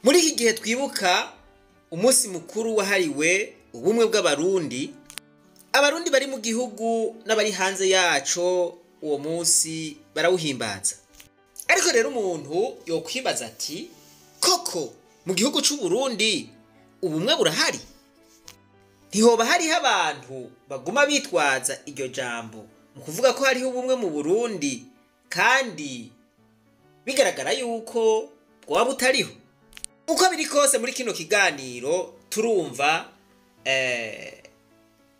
Muri iki gihe twibuka umunsi mukuru wahariwe ubumwe bw'Abarundi, Abarundi bari mu gihugu n'abari hanze yaco uwo munsi barawuhimbaza. Ariko rero umuntu yokwibaza ati: koko mu gihugu c'u Burundi ubumwe burahari? Ntihoba hariho abantu baguma bitwaza iryo jambo mu kuvuga ko hariho ubumwe mu Burundi kandi bigaragara yuko bwoba butariho? Uko biri kose, muri kino kiganiro turumva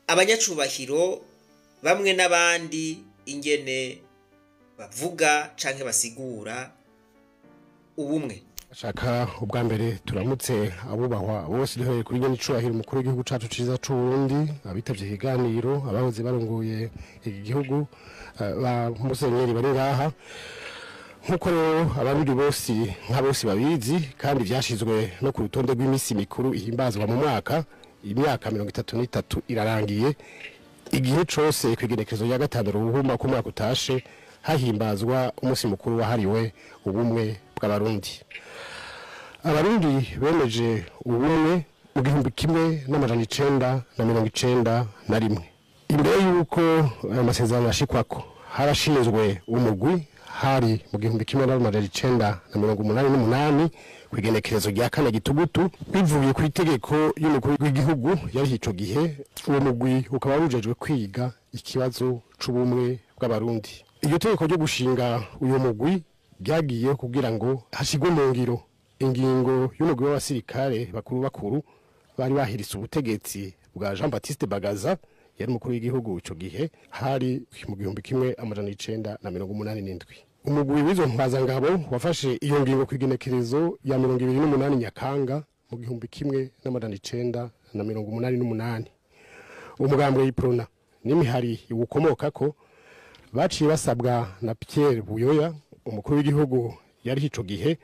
abanyacubahiro bamwe n'abandi ingene bavuga canke basigura ubumwe. Shaka ubwa mbere turamutse abubahwa bose, duhereye kuri nyene icubahiro umukuru w'igihugu cacu ciza c'Uburundi, abitavye ikiganiro, abahoze barongoye iki gihugu, ba musenyeri bari ngaha. Nk'uko rero Abarundi bose nka bose babizi, kandi vyashizwe no ku rutonde rw'imisi mikuru ihimbazwa mu mwaka, imyaka 33 irarangiye igihe cose kw'igenekerezo rya 5 Ruhuma ku mwaka utashe hahimbazwa umunsi mukuru wahariwe ubumwe bw'Abarundi. Abarundi bemeje ubumwe mu 1991. Imbere y'uko ayo masezerano ashikwako, harashinzwe umugwi, hari mu 1988 kw'igenekerezo rya 4 Gitugutu, bivuye ku itegeko y'umukuru w'igihugu yari ico gihe. Uwo mugwi ukaba wujejwe kwiga ikibazo c'ubumwe bw'Abarundi. Iryo tegeko ryo gushinga uyu mugwi ryagiye kugira ngo hashigwe mu ngiro ingingo y'umugwi w'abasirikare bakuru bakuru bari bahiritse ubutegetsi bwa Jean Baptiste Bagaza, yari umukuru w'igihugu ico gihe, hari mu 1987. Umugwi w'izo ntwazangabo wafashe iyo ngingo ku igenekerezo ya 28 Nyakanga mu 1988. Umugambwe Iprona n'imihari iwukomokako baciye basabwa na Pierre Buyoya, umukuru w'igihugu yari ico gihe,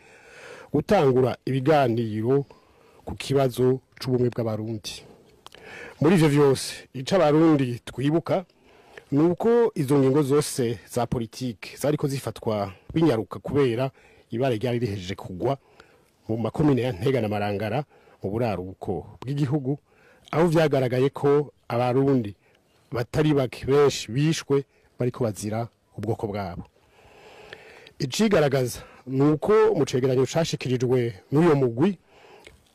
gutangura ibiganiro ku kibazo c'ubumwe bw'Abarundi. Muri ivyo vyose, ico Abarundi twibuka nuko izo ngingo zose za politike zariko zifatwa binyaruka kubera ibara ryari rihejeje kugwa mu makomine ya Ntega na Marangara mu buraruko bw'igihugu, aho vyagaragaye ko Abarundi batari bake benshi bishwe bariko bazira ubwoko bwabo. Icigaragaza nuko mu cegeranyo cashikirijwe n'uyo mugwi,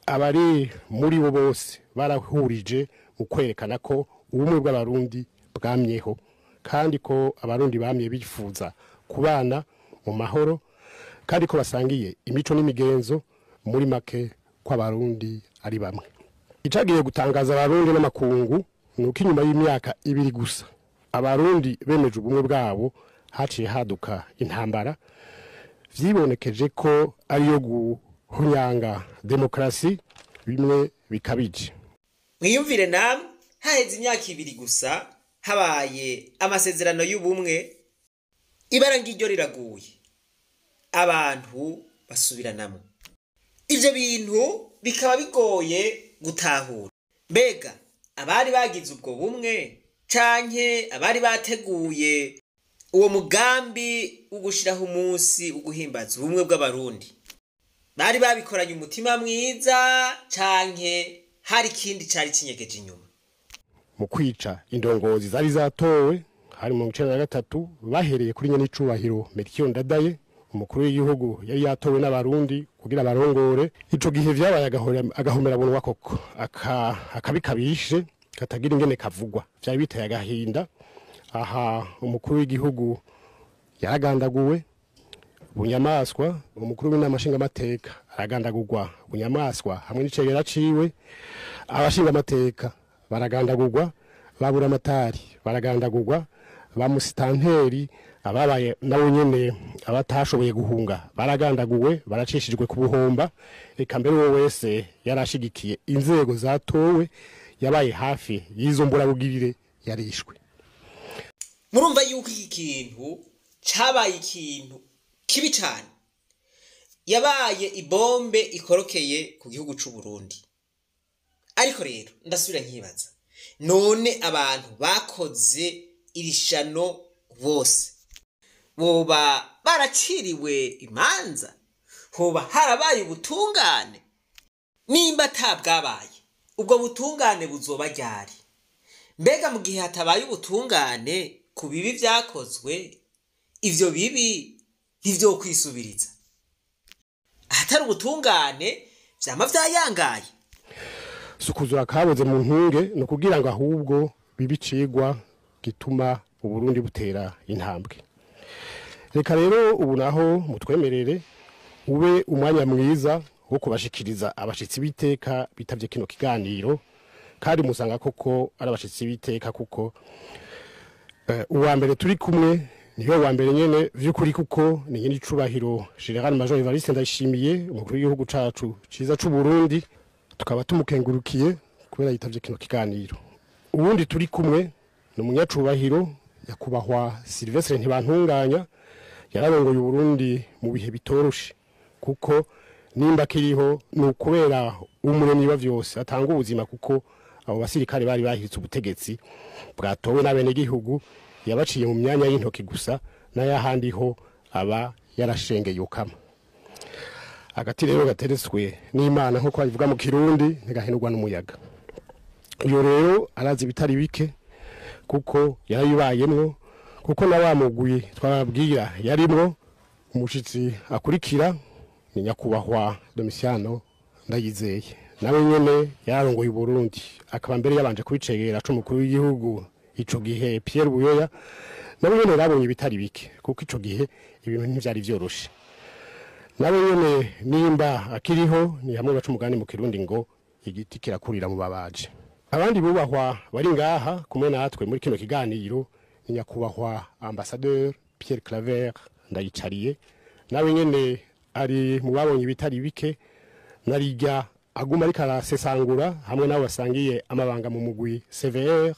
abari muri bo bose barahurije mu kwerekana ko ubumwe bw'Abarundi bwamyeho, kandi ko Abarundi bamye bifuza kubana mu mahoro, kandi ko basangiye imico n'imigenzo, muri make ko Abarundi ari bamwe. Icagiye gutangaza Abarundi n'amakungu nuko inyuma y'imyaka 2 gusa Abarundi bemeje ubumwe bwabo, haciye haduka intambara vyibonekeje ko ariyo guhunyanga demokrasi bimwe bikabije. Mwiyumvire namwe, haheze imyaka 2 gusa habaye amasezerano y'ubumwe, ibara ngiryo riraguye, abantu basubiranamo. Ivyo bintu bikaba bigoye gutahura. Mbega abari bagize ubwo bumwe canke abari bateguye uwo mugambi wo gushiraho umunsi wo guhimbaza ubumwe bw'Abarundi bari babikoranye umutima mwiza canke hari ikindi cari kinyegeje inyuma? Mu kwica indongozi zari zatowe hari mu 1993, bahereye kuri nyene icubahiro Melchior Ndadaye, umukuru w'igihugu yari yatowe n'Abarundi kugira barongore. Ico gihe vyabaye agahomera bunwa koko, akabikabishe katagira ingene kavugwa, vyari biteye agahinda. Aha umukuru w'igihugu yaragandaguwe bunyamaswa, umukuru w'inama nshingamateka aragandagurwa bunyamaswa hamwe n'icegera ciwe, abashingamateka baragandagurwa, babura amatari baragandagurwa, ba musitanteri ababaye nabo nyene abatashoboye guhunga baragandaguwe, baracishijwe ku buhomba. Eka mbere uwo wese yarashigikiye inzego zatowe yabaye hafi y'izo mburabugirire yarishwe. Murumva yuko iki kintu cabaye ikintu kibi cane, yabaye ibombe ikorokeye ku gihugu c'u Burundi. Ariko rero ndasubira nkibaza, none abantu bakoze irishano bose boba baraciriwe imanza? Hoba harabaye ubutungane? Nimba atabwabaye, ubwo butungane buzoba ryari? Mbega mu gihe hatabaye ubutungane ku bibi vyakozwe, ivyo bibi ntivyokwisubiriza? Ahatari ubutungane vyama vyayangaye. Sukuzura kabuze mu ntunge, ni ukugira ngo ahubwo bibe icigwa gituma Uburundi butera intambwe. Reka rero ubu naho mutwemerere ube umwanya mwiza wo kubashikiriza abashitsi b'iteka bitavye kino kiganiro, kandi musanga koko ari abashitsi b'iteka, kuko uwa mbere turi kumwe niwe wa mbere nyene vy'ukuri, kuko ni nyene icubahiro Général Major Evariste Ndayishimiye, umukuru w'igihugu cacu ciza c'u Burundi, tukaba tumukengurukiye kubera yitavye kino kiganiro. Ubundi turi kumwe ni umunyacubahiro nyakubahwa Sylvestre Ntibantunganya, yararongoye Uburundi mu bihe bitoroshe, kuko nimba kiriho ni ukubera Umuremyi wa vyose atanga ubuzima, kuko abo basirikare bari bahiritse ubutegetsi bwatowe n'abenegihugu, yabaciye mu myanya y'intoki gusa, n'ayahandi ho aba yarashengeye ukama. Agati rero gateretswe n'Imana, nk'uko babivuga mu Kirundi, ntigahenurwa n'umuyaga. Iyo rero arazi ibitari bike, kuko yarabibayemwo, kuko na wa mugwi twababwira yarimwo. Umushitsi akurikira ni nyakubahwa Domitiano Ndayizeye, nawe nyene yararongoye Uburundi, akaba mbere yabanje kubicegera c'umukuru w'igihugu ico gihe Pierre Buyoya. Nawe nyene yarabonye ibitari bike, kuko ico gihe ibintu ntivyari vyoroshe. Nawe nyene nimba akiriho, ni hamwe baca umugani mu Kirundi ngo igiti kirakurira mu babaje. Abandi bubahwa bari ngaha kumwe natwe muri kino kiganiro ni nyakubahwa Ambassadeur Pierre Claver Ndayicariye, nawe nyene ari mu babonye ibitari bike, narirya aguma ariko arasesangura hamwe n'abo basangiye amabanga mu mugwi CVR,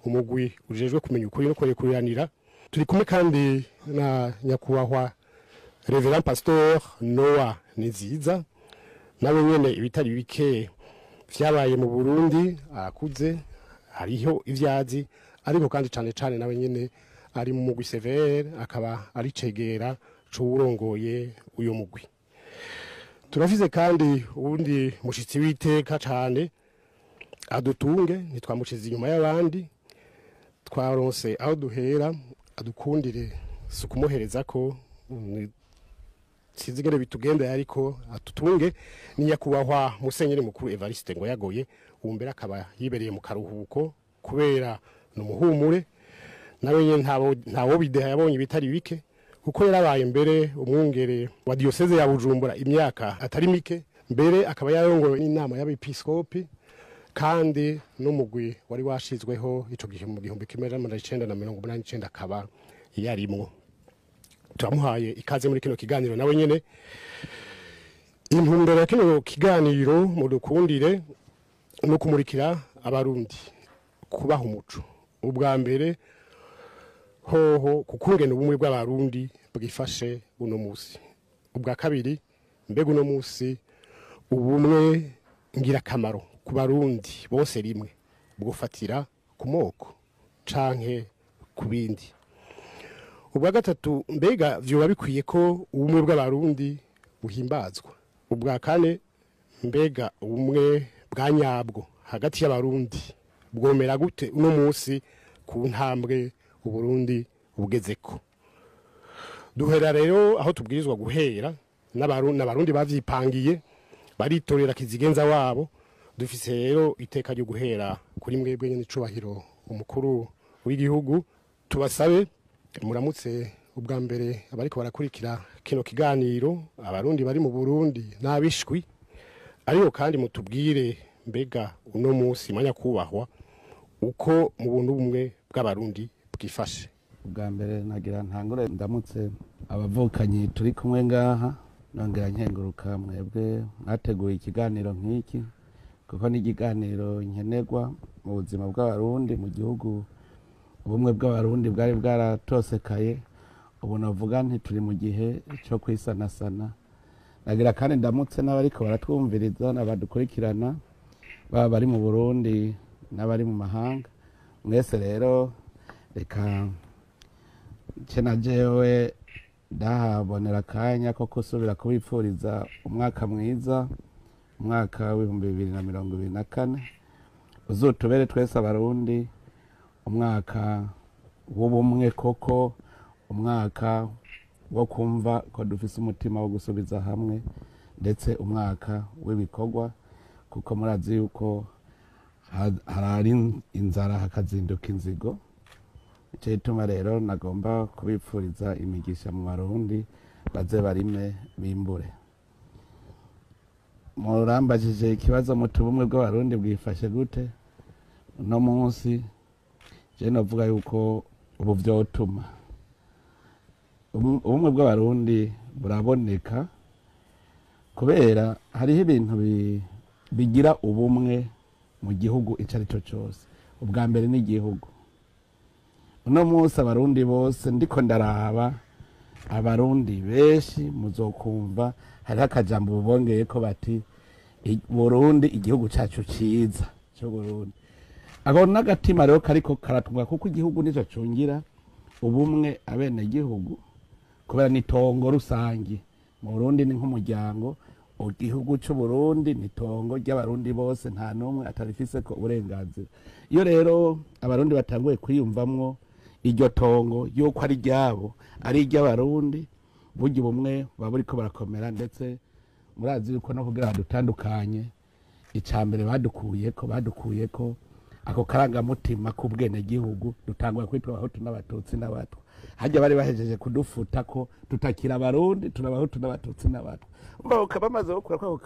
umugwi ujejwe kumenya ukuri no kurekuriranira. Turi kumwe kandi na nyakubahwa Reverend Pasteur Noah Niziza, nawe nyene ibitari bike vyabaye mu Burundi arakuze, hariho ivyazi, ariko kandi cane cane nawe nyene ari mu mugwi CVR, akaba ari cegera c'uwurongoye uyo mugwi. Turafise kandi uwundi mushitsi w'iteka cane, adutunge ntitwamushize inyuma y'abandi, twaronse aho duhera, adukundire si ukumuhereza ko sinzi ingene bitugenda, ariko atutunge, ni nyakubahwa Musenyeri Mukuru Evariste ngo yagoye ubu mbere akaba yibereye mu karuhuko kubera ni umuhumure. Nawe nyene ntawo bideha, yabonye ibitari bike, kuko yarabaye mbere umwungere wa diocèse ya Bujumbura imyaka atari mike, mbere akaba yarongoye n'inama y'abepiskopi, kandi n'umugwi wari washizweho ico gihe mu 1989 akaba yarimwo. Turamuhaye ikaze muri kino kiganiro nawe nyene. Intumbero ya kino kiganiro, mudukundire, no kumurikira Abarundi, kubaha umuco ubwa mbere hoho kukungena ubumwe bw'Abarundi bwifashe uno musi. Ubwa kabiri, mbega uno musi ubumwe ngirakamaro ku Barundi bose rimwe bwofatira ku moko canke ku bindi? Ubwa gatatu, mbega vyoba bikwiye ko ubumwe bw'Abarundi buhimbazwa? Ubwa kane, mbega ubumwe bwa nyabwo hagati y'Abarundi bwomera gute uno musi ku ntambwe Uburundi bugezeko? Duhera rero aho tubwirizwa guhera, n'Abarundi bavyipangiye, baritorera kizigenza wabo. Dufise rero iteka ryo guhera kuri mwebwe nyene icubahiro umukuru w'igihugu. Tubasabe muramutse ubwa mbere abariko barakurikira kino kiganiro, Abarundi bari mu Burundi n'abishwi, ariko kandi mutubwire mbega uno munsi, manyakubahwa, uko mu buntu bumwe bw'Abarundi bwifashe. Ubwa mbere nagira ntangure ndamutse abavukanyi turi kumwe ngaha, nongera nkenguruka mwebwe mwateguye ikiganiro nk'iki, kuko ni ikiganiro nkenerwa mu buzima bw'Abarundi mu gihugu. Ubumwe bw'Abarundi bwari bwaratosekaye, ubu navuga nti turi mu gihe cyo kwisanasana. Nagira kandi ndamutse n'abariko baratwumviriza n'abadukurikirana, baba bari mu Burundi n'abari mu mahanga mwese. Rero reka nce na jewe ndahabonera akanya ko gusubira kubipfuriza umwaka mwiza. Umwaka w'2024 uzotubere twese Abarundi umwaka w'ubumwe koko, umwaka wo kumva ko dufise umutima wo gusubiza hamwe, ndetse umwaka w'ibikorwa, kuko murazi yuko harari inzara hakazinduka inzigo. Ico gituma rero nagomba kubipfuriza imigisha mu Barundi, baze barime bimbure. Murambajije ikibazo muti ubumwe bw'Abarundi bwifashe gute uno munsi? Je novuga yuko ubu vyotuma ubumwe bw'Abarundi buraboneka, kubera hariho ibintu bigira ubumwe mu gihugu ico ari cyo cyose. Ubwa mbere ni igihugu. Uno munsi Abarundi bose, ndiko ndaraba Abarundi benshi, muzokumva hariho akajambo bubongeye ko bati Burundi igihugu cacu ciza cyo Burundi. Ako n'agatima rero kariko karatunga, kuko igihugu nico cungira ubumwe abene gihugu, kubera ni tongo rusangi. Mu Burundi ni nk'umuryango, igihugu c'u Burundi ni tongo ry'Abarundi bose, nta n'umwe atarifise ko uburenganzira. Iyo rero Abarundi batanguye kwiyumvamwo iryo tongo yuko ari ryabo, ari iry'Abarundi, burya ubumwe buba buriko burakomera. Ndetse murazi yuko no kugira badutandukanye, ica mbere badukuyeko ako karangamutima k'ubwenegihugu, dutangura kwitwa Abahutu n'Abatutsi n'Abatwa. Harya bari bahejeje kudufuta ko tutakira Abarundi, turi Abahutu n'Abatutsi n'Abatwa. Umva, bamaze gukura ko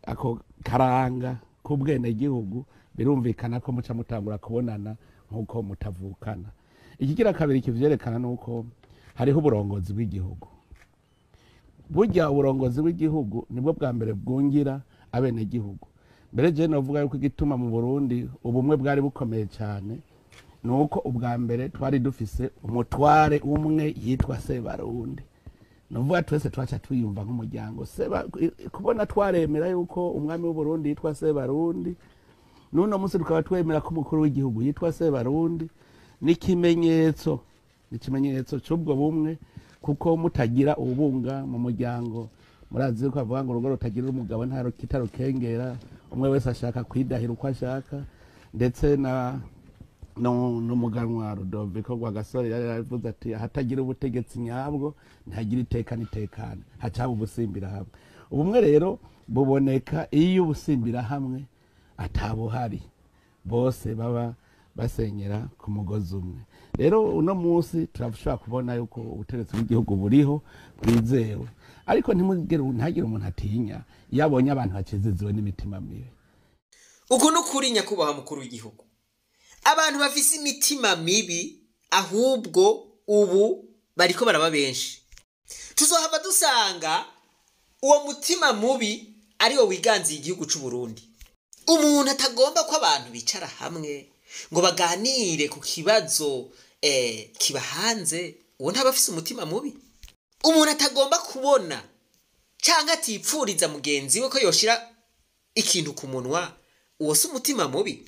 ako karanga k'ubwenegihugu, birumvikana ko muca mutangura kubonana nk'uko mutavukana. Ikigira kabiri kivyerekana nuko hariho uburongozi bw'igihugu. Burya uburongozi bw'igihugu nibwo bwa mbere bwungira abenegihugu. Mbere je novuga yuko igituma mu Burundi ubumwe bwari bukomeye cyane nuko ubwa mbere twari dufise umutware umwe yitwa Sebarundi. Nuvuga twese twaca twiyumva nk'umuryango. Kubona twaremera yuko umwami w'u Burundi yitwa Sebarundi, n'uno munsi tukaba twemera ko umukuru w'igihugu yitwa Sebarundi, n'ikimenyetso cy'ubwo bumwe, kuko mutagira ubunga mu muryango. Murazi ko avuga ngo urugo rutagira umugabo nta kitarukengera, umwe wese ashaka kwidahira uko ashaka. Ndetse na n'umuganwa Rudoviko Rwagasore yari yaravuze ati ahatagira ubutegetsi nyabwo ntagira iteka n'itekane, hacaba ubusimbira hamwe. Ubumwe rero buboneka iyo ubusimbira hamwe atabuhari, bose baba basenyera ku mugozi umwe. Rero uno munsi turashobora kubona yuko ubutegetsi bw'igihugu buriho bwizewe, ariko ntihagire umuntu atinya iyo abonye abantu bakiziziwe n'imitima mibi. Uku n'ukuri nyakubahwa mukuru w'igihugu, abantu bafise imitima mibi ahubwo ubu bariko baraba benshi. Tuzohava dusanga uwo mutima mubi ariwo wiganziye igihugu c'u Burundi. Umuntu atagomba ko abantu bicara hamwe ngo baganire ku kibazo kiba hanze, uwo ntaba afise umutima mubi. Umuntu atagomba kubona canke atipfuriza mugenzi we ko yoshira ikintu ku munwa, uwo si umutima mubi.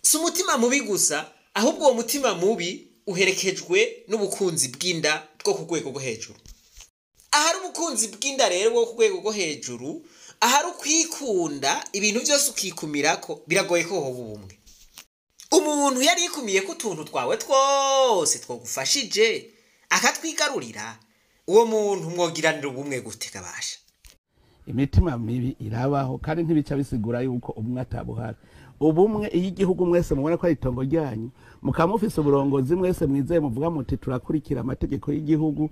Si umutima mubi gusa, ahubwo uwo mutima mubi uherekejwe n'ubukunzi bw'inda bwo ku rwego rwo hejuru. Ahari ubukunzi bw'inda rero bwo ku rwego rwo hejuru, ahari ukwikunda ibintu byose ukikumirako, biragoye ko hoba ubumwe. Umuntu yari yikumiye ko utuntu twawe twose twogufashije akatwigarurira, uwo muntu mwogiranira ubumwe gute kabasha? Imitima mibi irabaho, kandi ntibica bisigura yuko umwe atabuhari. Ubumwe iyo igihugu mwese mubona ko ari itongo ryanyu, mukaba mufise uburongozi mwese mwizeye, muvuga muti turakurikira amategeko y'igihugu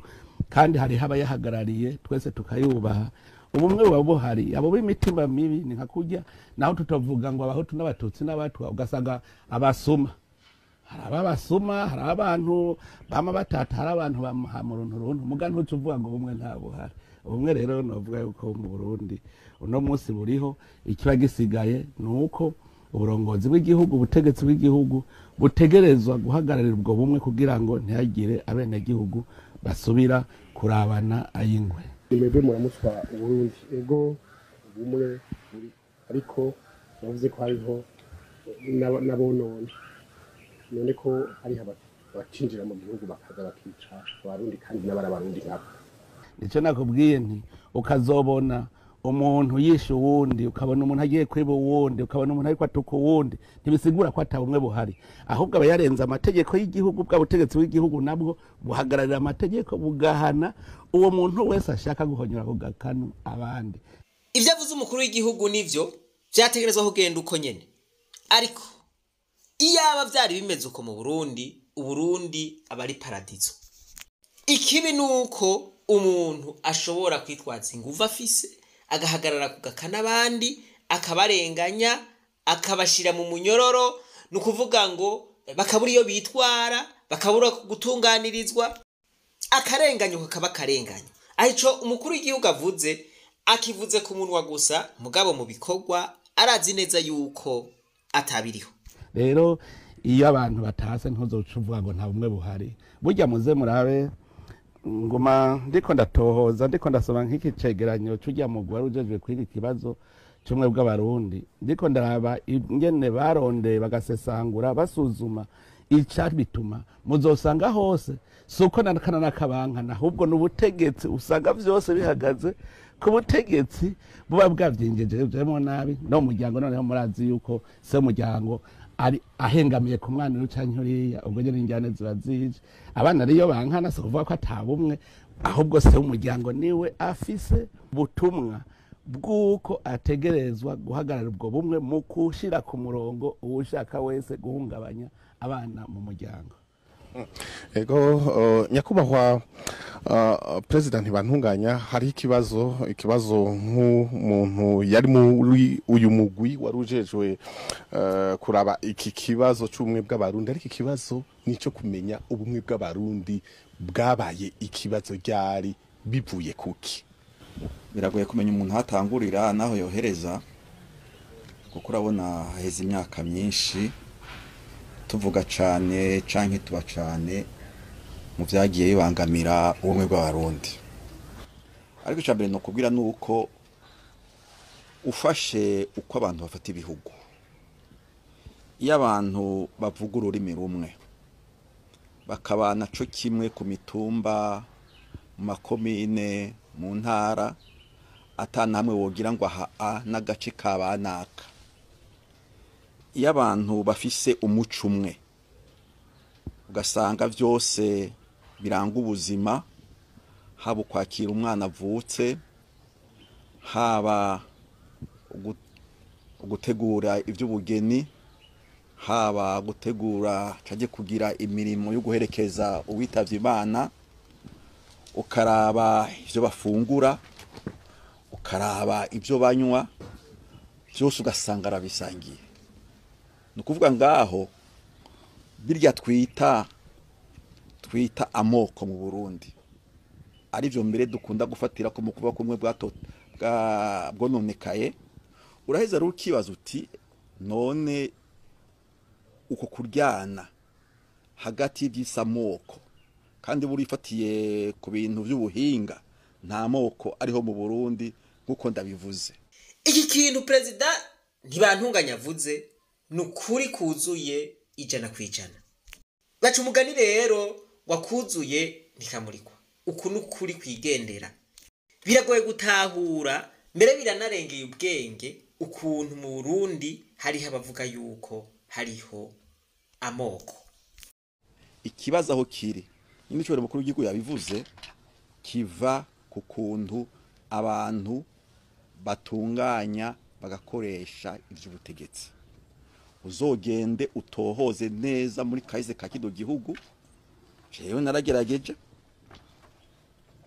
kandi hariho abayahagarariye twese tukayubaha, ubumwe buba buhari. Abo b'imitima mibi ni nka kurya naho tutavuga ngo Abahutu n'Abatutsi n'Abatwa, ugasanga abasuma, hari ababasuma, hari abantu bama batata, hari abantu bamuha mu runtu runtu, muga ntucuvuga ngo ubumwe nta buhari. Ubumwe rero novuga yuko mu Burundi uno munsi buriho. Ikiba gisigaye ni uko uburongozi bw'igihugu, ubutegetsi bw'igihugu butegerezwa guhagararira ubwo bumwe kugira ngo ntihagire abenegihugu basubira kurabana ayingwe. Mwebwe muramutswa Uburundi, ego ubumwe buri, ariko bavuze ko hariho n'abonona. None ko hariho abacinjira mu gihugu bakaza bakica Abarundi kandi n'abari Abarundi nkabo. Nico nakubwiye nti ukazobona Umuntu yishe uwundi, ukabona umuntu agiye kwiba uwundi, ukabona umuntu ariko atuka uwundi, ntibisigura ko ata bumwe buhari, ahubwo aba yarenze amategeko y'igihugu. Bwa butegetsi bw'igihugu nabwo buhagararira amategeko, bugahana uwo muntu wese ashaka guhonyora ku gakanu abandi. Ibyo avuze umukuru w'igihugu nivyo vyategerezwa kugenda uko nyene, ariko iyaba vyari bimeze uko mu Burundi, Uburundi aba ari paradizo. Ikibi ni uko umuntu ashobora kwitwaza inguvu afise, agahagarara ku gakana abandi, akabarenganya, akabashira mu munyororo, ni ukuvuga ngo bakabura iyo bitwara, bakabura gutunganirizwa, akarenganyo kakaba akarenganyo. Aho umukuru w'igihugu avuze akivuze ku munwa gusa, mugabo mu bikorwa arazi neza yuko atabiriho. Rero iyo abantu batase, ntuzoca uvuga ngo nta bumwe buhari. Burya muze murabe, nguma ndiko ndatohoza, ndiko ndasoma nk'iki cegeranyo c'urya mugwi wari ujejwe kwiga ikibazo c'ubumwe bw'Abarundi, ndiko ndaraba ingene barondeye, bagasesangura, basuzuma icabituma, muzosanga hose si uko nakana n'akabankana, ahubwo n'ubutegetsi. Usanga vyose bihagaze ku butegetsi buba bwavyinjejejemo nabi no mu muryango. Noneho murazi yuko se muryango ari ahengamiye ku mwana uyu canke uriya, ubwo nyene injyane ziba zije. Abana ariyo bankana, si ukuvuga ko atabumwe, ahubwo se w'umuryango niwe afise ubutumwa bw'uko ategerezwa guhagarara ubwo bumwe mu kushira ku murongo uwushaka wese guhungabanya abana mu muryango. Ego, nyakubahwa Perezida Ntibantunganya, hari ikibazo nk'umuntu yari muri uyu mugwi wari ujejwe kuraba iki kibazo c'ubumwe bw'Abarundi, ariko ikibazo nico kumenya ubumwe bw'Abarundi bwabaye ikibazo ryari, bivuye kuki? Biragoye kumenya umuntu ahatangurira naho yohereza, kuko urabona haheze imyaka myinshi tuvuga cane canke tuba cane mu vyagiye bibangamira ubumwe bw'Abarundi. Ariko icya mbere nokubwira ni uko ufashe uko abantu bafata ibihugu, iyo abantu bavuga ururimi rumwe, bakabana co kimwe ku mitumba, mu makomine, mu ntara, ata namwe wogira ngo aha a n'agace kabanaka, iyo abantu bafise umuco umwe, ugasanga vyose biranga ubuzima, haba ukwakira umwana avutse, haba ugutegura ivy'ubugeni, haba gutegura canke kugira imirimo yo guherekeza uwitavye Imana, ukaraba ivyo bafungura, ukaraba ivyo banywa, vyose ugasanga arabisangiye, ni ukuvuga ngaho birya twita amoko mu Burundi, arivyo mbere dukunda gufatira ko mu kuba kumwe bwato bwononekaye. Uraheza rero ukibaza uti: none uko kuryana hagati y'ivy'isamoko, kandi burifatiye ku bintu vy'ubuhinga, nta moko ariho mu Burundi nk'uko ndabivuze. Iki kintu Perezida Ntibantunganya avuze ni ukuri kuzuye 100%. Baca umugani rero wakuzuye ntikamurikwa. Uku ni ukuri kwigendera. Biragoye gutahura, mbere biranarengeye ubwenge, ukuntu mu Burundi hariho abavuga yuko hariho amoko. Ikibazo aho kiri nyine, icyo mukuru w'igihugu yabivuze, kiva ku kuntu abantu batunganya, bagakoresha ivy'ubutegetsi. Uzogende utohoze neza muri kahise ka kino gihugu. Jewe naragerageje,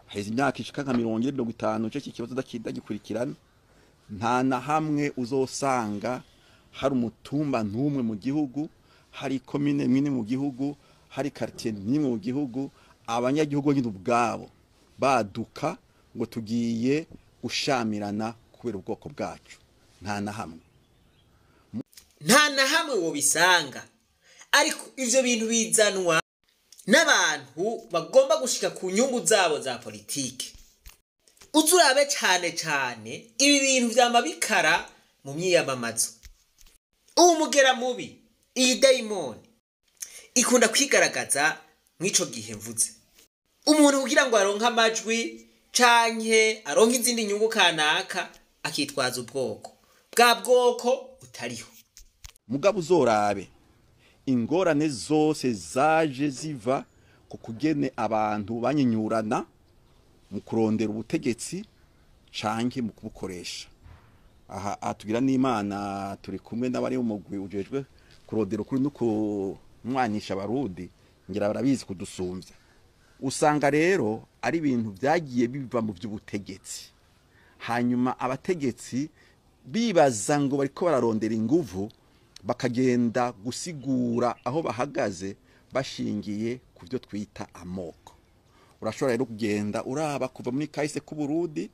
haheze imyaka ishika nka 40, 50 ico kibazo ndagikurikirana. Nta na hamwe uzosanga hari umutumba n'umwe mu gihugu, hari komine mwine mu gihugu, hari quartier n'imwe mu gihugu, abanyagihugu nyine ubwabo baduka ngo tugiye gushamirana kubera ubwoko bwacu. Nta na hamwe. Nta na hamwe wobisanga, ariko ivyo bintu bizanwa n'abantu bagomba gushika ku nyungu zabo za politike. Uzurabe cane cane ibi bintu vyama bikara mu myiyamamazo. Uwo mugera mubi, iyi dayimoni ikunda kwigaragaza mw'ico gihe mvuze, umuntu kugira ngo aronke amajwi canke aronke izindi nyungu kanaka. Akitwaza ubwoko bwa bwoko butariho. Mugabo uzorabe ingorane zose zaje ziva ku kugene abantu banyinyurana mu kurondera ubutegetsi canke mu kubukoresha. Aha atugira n'Imana turi kumwe n'abari mu mugwi ujejwe kurondera ukuri no kumwanisha Abarundi, ngira barabizi kudusumvya. Usanga rero ari ibintu vyagiye biva mu vy'ubutegetsi, hanyuma abategetsi bibaza ngo bariko bararondera inguvu, bakagenda gusigura aho bahagaze bashingiye ku byo twita amoko. Urashobora rero kugenda uraba kuva muri kahise k'Uburundi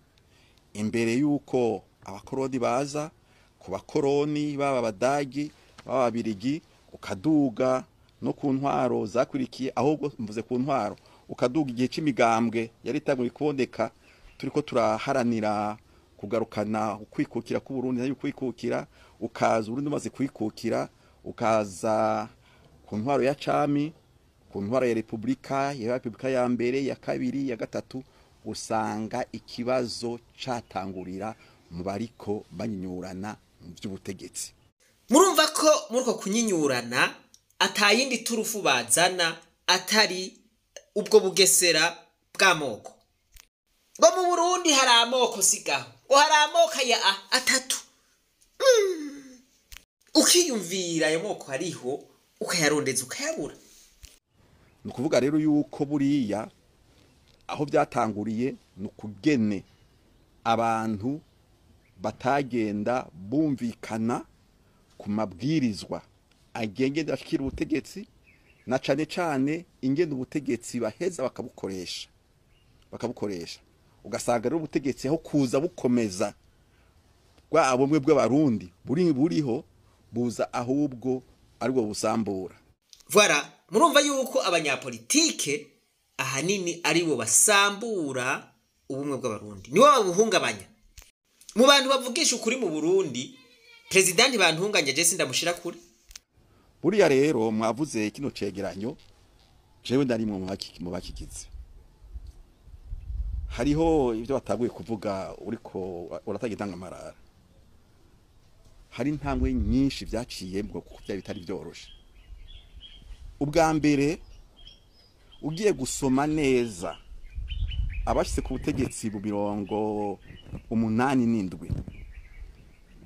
imbere y'uko abakoroni baza, ku bakoroni baba Abadagi baba Ababirigi, ukaduga no ku ntwaro zakurikiye, ahubwo mvuze ku ntwaro, ukaduga igihe c'imigambwe yari itanguye kuboneka, turiko turaharanira kugarukana ukwikukira k'Uburundi nayo ukwikukira, ukaza Uburundi umaze kwikukira, ukaza ku ntwaro ya cami, ku ntwaro ya repubulika, ya repubulika ya mbere, ya kabiri, ya gatatu, usanga ikibazo catangurira mu bariko banyinyurana mu vy'ubutegetsi. Murumva ko muri uko kunyinyurana atayindi turufu bazana atari ubwo bugesera bw'amoko. Ngo mu Burundi hari amoko sigaho, ngo hari amoko ya atatu. Ukiyumvira ayo moko ariho ukayarondeza ukayabura. Ni ukuvuga rero yuko buriya aho byatanguriye ni ukugene abantu batagenda bumvikana ku mabwirizwa agenge ashikira ubutegetsi, na cane cane ingene ubutegetsi baheza bakabukoresha. Ugasanga rero ubutegetsi aho kuza bukomeza bwa bumwe bw'Abarundi buriho buza ahubwo aribwo busambura. Voilà, murumva yuko abanyapolitike ahanini aribo basambura ubumwe bw'Abarundi, nibo babuhungabanya. Mu bantu bavugisha ukuri mu Burundi, President Bantunganya je sindamushira kure. Buriya rero mwavuze kino cegeranyo, jewe ndarimwe mu bakigize. Hariho ivyo bataguye kuvuga uriko uratagira intangamarara. Hari intambwe nyinshi vyaciyemwo kuko vyari bitari vyoroshe. Ubwa mbere ugiye gusoma neza abashitse ku butegetsi mu 87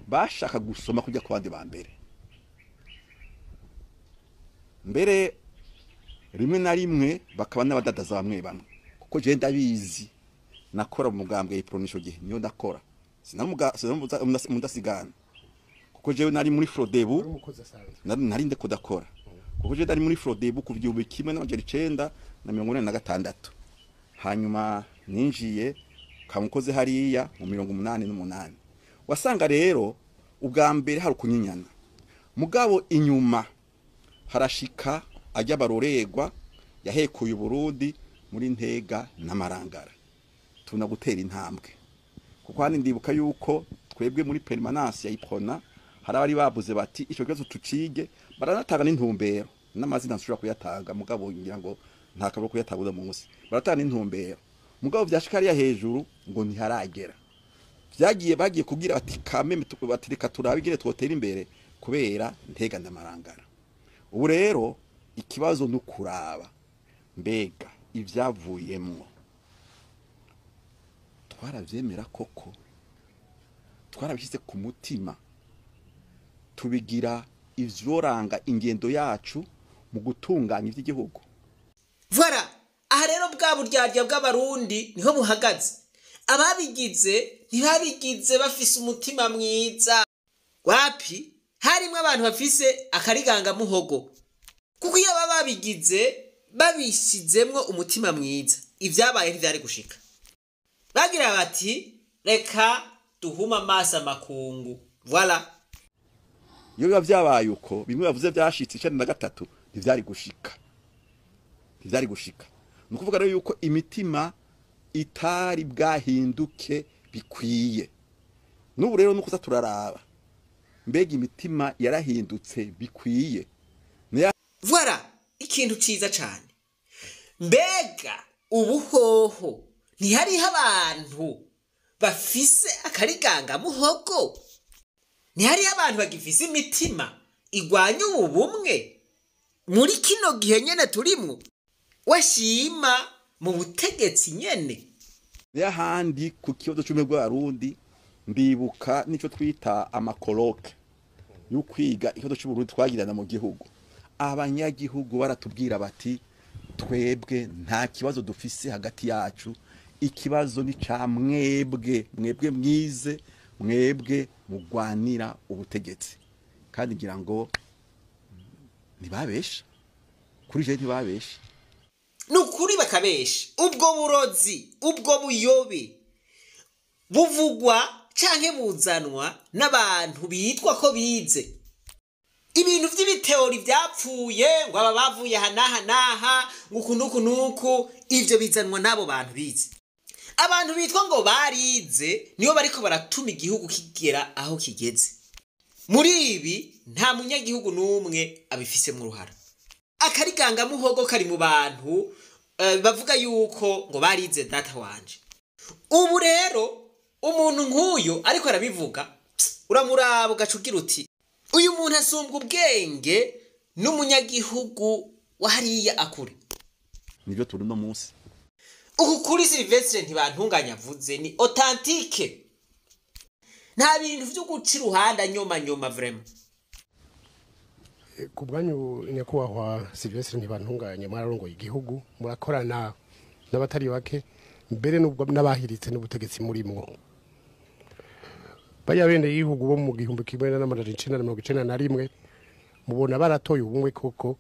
bashaka gusoma kujya ku bandi ba mbere. Mbere rimwe na rimwe bakaba n'abadadaza bamwe bamwe, kuko je ndabizi nakora mu mugambwe y'ipronisho gihe niyo ndakora sinamudasigana, kuko jewe nari muri Frodebu, nari ndeko dakora, kuko je nari muri Frodebu ku 1986, hanyuma ninjiye kamukoze hariya mu 88. Wasanga rero ubwa mbere hari kunyinyana, mugabo inyuma harashika ajya baroregwa yahekuye Burundi muri Ntega n'Amarangara, tuna gutera intambwe. Kuko handi ndibuka yuko twebwe muri permanence ya Iprona hari abari bavuze bati ico kibazo tucige, baranatanga n'intumbero n'amazina nshobora kuyatanga, mugabo ngira ngo nta kabro kuyatanga munsi, baratanga n'intumbero, mugabo vyashika hariya hejuru ngo ntiharagera. Vyagiye bagiye kugira bati kameme batirika turabigire twotera imbere kubera Ntega n'Amarangara. Ubu rero ikibazo nukuraba mbega ivyavuyemwo twaravyemera koko, twarabishyize ku mutima, tubigira ivyoranga ingendo yacu mu gutunganya ivy'igihugu. Voilà, aha rero bwa buryarya bw'Abarundi niho buhagaze. Ababigize ntibabigize bafise umutima mwiza. Wapi, harimwo abantu bafise akariganga muhogo. Kuko iyo baba babigize babishizemwo umutima mwiza, ivyabaye ntivyari gushika. Bagira bati reka duhuma amaso amakungu. Voilà. Iyo biba vyabaye uko bimwe bavuze vyashitse 93 ntivyari gushika. Ntivyari gushika. Ni ukuvuga rero yuko imitima itari bwahinduke bikwiye. N'ubu rero nuko turaraba mbega imitima yarahindutse bikwiye. Voilà, ikintu ciza cane. Mbega ubuhoho ntihariho abantu bafise akariganga muhogo? Ntihariho abantu bagifise imitima igwanya ubu bumwe muri kino gihe nyene turimwo, washima mu butegetsi nyene? N'ahandi ku kibazo c'ubumwe bw'Abarundi, ndibuka nico twita ama colloques yo kwiga ikibazo c'Uburundi twagirana mu gihugu. Abanyagihugu baratubwira bati: "Twebwe nta kibazo dufise hagati yacu, ikibazo ni ca mwebwe, mwebwe mwize, mwebwe mugwanira ubutegetsi." Kandi ngira ngo ntibabesha, kuri je ntibabesha. Ni ukuri bakabesha. Ubwo burozi, ubwo buyobe buvugwa canke buzanwa n'abantu bitwa ko bize ibintu vy'ibi théories vyapfuye, ngo aba bavuye aha n'aha n'aha, ngo uku n'uku n'uku. Ivyo bizanwa n'abo bantu bize. Abantu bitwa ngo barize nibo bariko baratuma igihugu kigera aho kigeze. Muri ibi nta munyagihugu n'umwe abifisemwo uruhara. Akarigangamuhogo kari mu bantu bavuga yuko ngo barize, data wanje. Ubu rero umuntu nk'uyu ariko arabivuga, uramuraba ugaca ugira uti: "Uyu muntu asumbwa ubwenge n'umunyagihugu wa hariya akure." Nivyo turi uno munsi. Uku kuri Silvestre Ntibantunganya avuze ni authentique, nta bintu vyo guca iruhande anyoma nyoma, vraiment. Ku bwanyu, nyakubahwa Silvestre Ntibantunganya, mwararongoye igihugu, murakorana n'abatari bake, mbere n'ubwo n'abahiritse n'ubutegetsi murimwo. Baya bene y'ibihugu bo mu 1991, mubona baratoye ubumwe koko,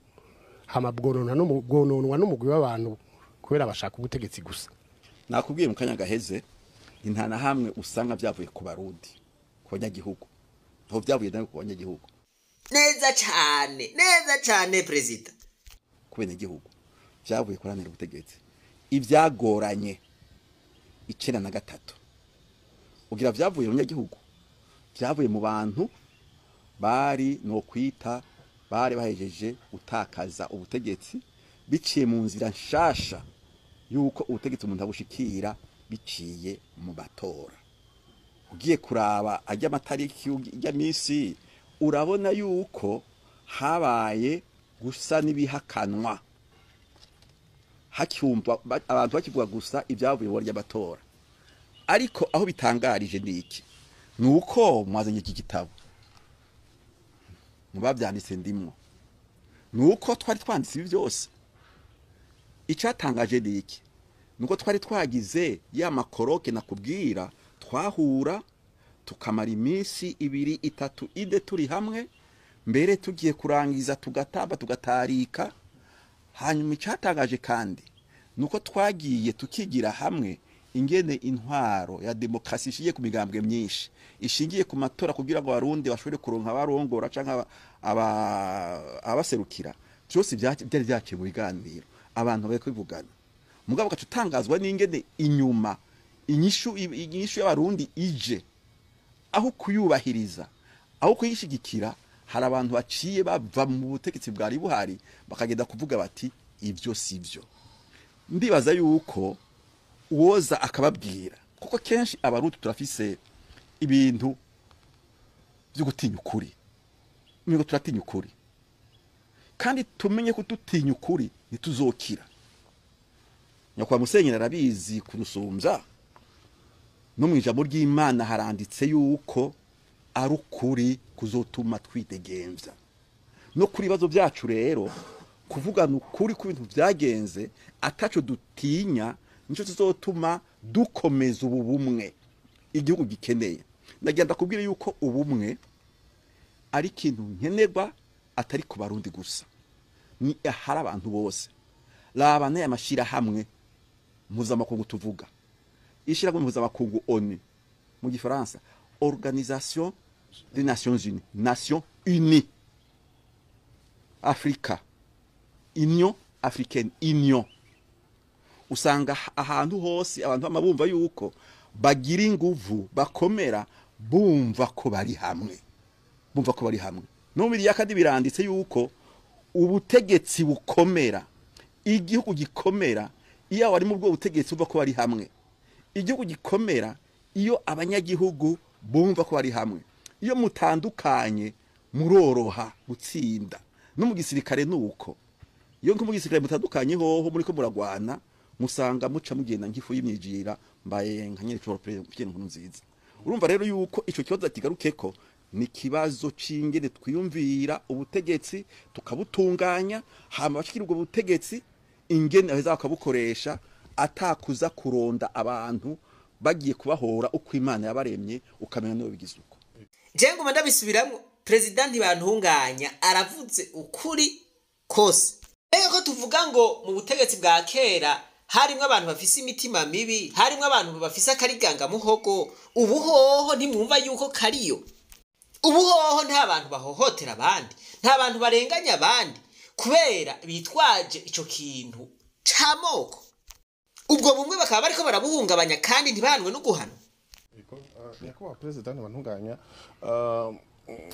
hama bwononwa n'umugwi w'abantu kubera bashaka ubutegetsi gusa? Nakubwiye mu kanya gaheze, nta na hamwe usanga vyavuye ku Barundi, ku banyagihugu. Aho vyavuye nawe ku banyagihugu. Neza cane, neza cane, perezida. Ku benegihugu vyavuye kuranira ubutegetsi. Ivyagoranye 93, ugira vyavuye mu banyagihugu? Vyavuye mu bantu bari no kwita bari bahejeje gutakaza ubutegetsi biciye mu nzira nshasha yuko ubutegetsi umuntu abushikira biciye mu batora. Ugiye kuraba ajya amatariki, ijya misi, urabona yuko habaye gusa n'ibihakanwa, hacyumva abantu bakivuga gusa ibyavuye mu ry'amatora. Ariko aho bitangarije ni iki? Ni uko mwazanye iki gitabo, mu babyanditse ndimwo, ni uko twari twanditse ibi byose. Icyatangaje ni iki? Ni uko twari twagize ya ma colloques nakubwira, twahura tukamara iminsi 2, 3, 4 turi hamwe, mbere tugiye kurangiza tugatamba, tugatarika. Hanyuma icyatangaje kandi ni uko twagiye tukigira hamwe ingene intwaro ya demokarasi ishingiye ku migambwe myinshi, ishingiye ku matora, kugira ngo Abarundi bashobore kuronka abarongora canke abaserukira. Byose byari byaciye mu biganiro, abantu bari kubivugana. Mugabo ugaca utangazwa n'ingene inyuma inyishu y'Abarundi ije, aho kuyubahiriza, aho kuyishigikira, hari abantu baciye bava mu butegetsi bwari buhari bakagenda kuvuga bati: "Ibyo si byo." Ndibaza yuko uwoza akababwira, kuko kenshi Abarundi turafise ibintu byo gutinya ukuri. Migo turatinya ukuri, kandi tumenye ko dutinya ukuri ntituzokira. Nyakwa Musenyeri arabizi kurusumbya. No mu ijambo ry'Imana haranditse yuko ari ukuri kuzotuma twidegemvya. No kuri ibibazo byacu rero, kuvugana ukuri ku bintu byagenze ataco dutinya, nico kizotuma dukomeza ubu bumwe igihugu gikeneye. Ndagira ndakubwira yuko ubumwe ari ikintu nkenerwa, atari ku Barundi gusa, ni ahari abantu bose. Raba n'aya mashirahamwe mpuzamakungu tuvuga, ishirahamwe mpuzamakungu ONU, mu gifaransa Organisation des Nations Unies, Nations Unies, Afrika, Union Africaine, Union. Usanga ahantu hose abantu bama bumva yuko bagira inguvu, bakomera bumva ko bari hamwe, bumva ko bari hamwe. No muri kandi biranditse yuko ubutegetsi bukomera, igihugu gikomera iyo abari mu bwo butegetsi bumva ko bari hamwe. Igihugu gikomera Iyo abanyagihugu bumva ko bari hamwe, iyo mutandukanye muroroha gutsinda. No mu gisirikare nuko, iyo nko mu gisirikare mutandukanye hoho muri ko muragwana, musanga muca mugenda nk'ifu y'imyijira. Mbaye nka nyene Pierre Nkurunziza. Urumva rero yuko ico kibazo kigarukeko ni kibazo c'ingene twiyumvira ubutegetsi tukabutunganya, hama bashikira ubwo butegetsi ingene baheza bakabukoresha, atakuza kuronda abantu bagiye kubahora uko Imana yabaremye, ukamenya nibo bigize uko. Je nguma ndabisubiramwo, Perezida Ntibantunganya aravuze ukuri kose. Mbega ko tuvuga ngo mu butegetsi bwa kera harimwo abantu bafise imitima mibi, harimwo abantu bafise akarigangamuhogo, ubu hoho ntimwumva yuko kariyo? Ubu hoho nta bantu bahohotera abandi, nta bantu barenganya abandi kubera bitwaje ico kintu c'amoko? Ubwo bumwe bakaba bariko barabuhungabanya kandi ntibahanwe no guhanwa. Nyakubahwa Perezida Ntibantunganya,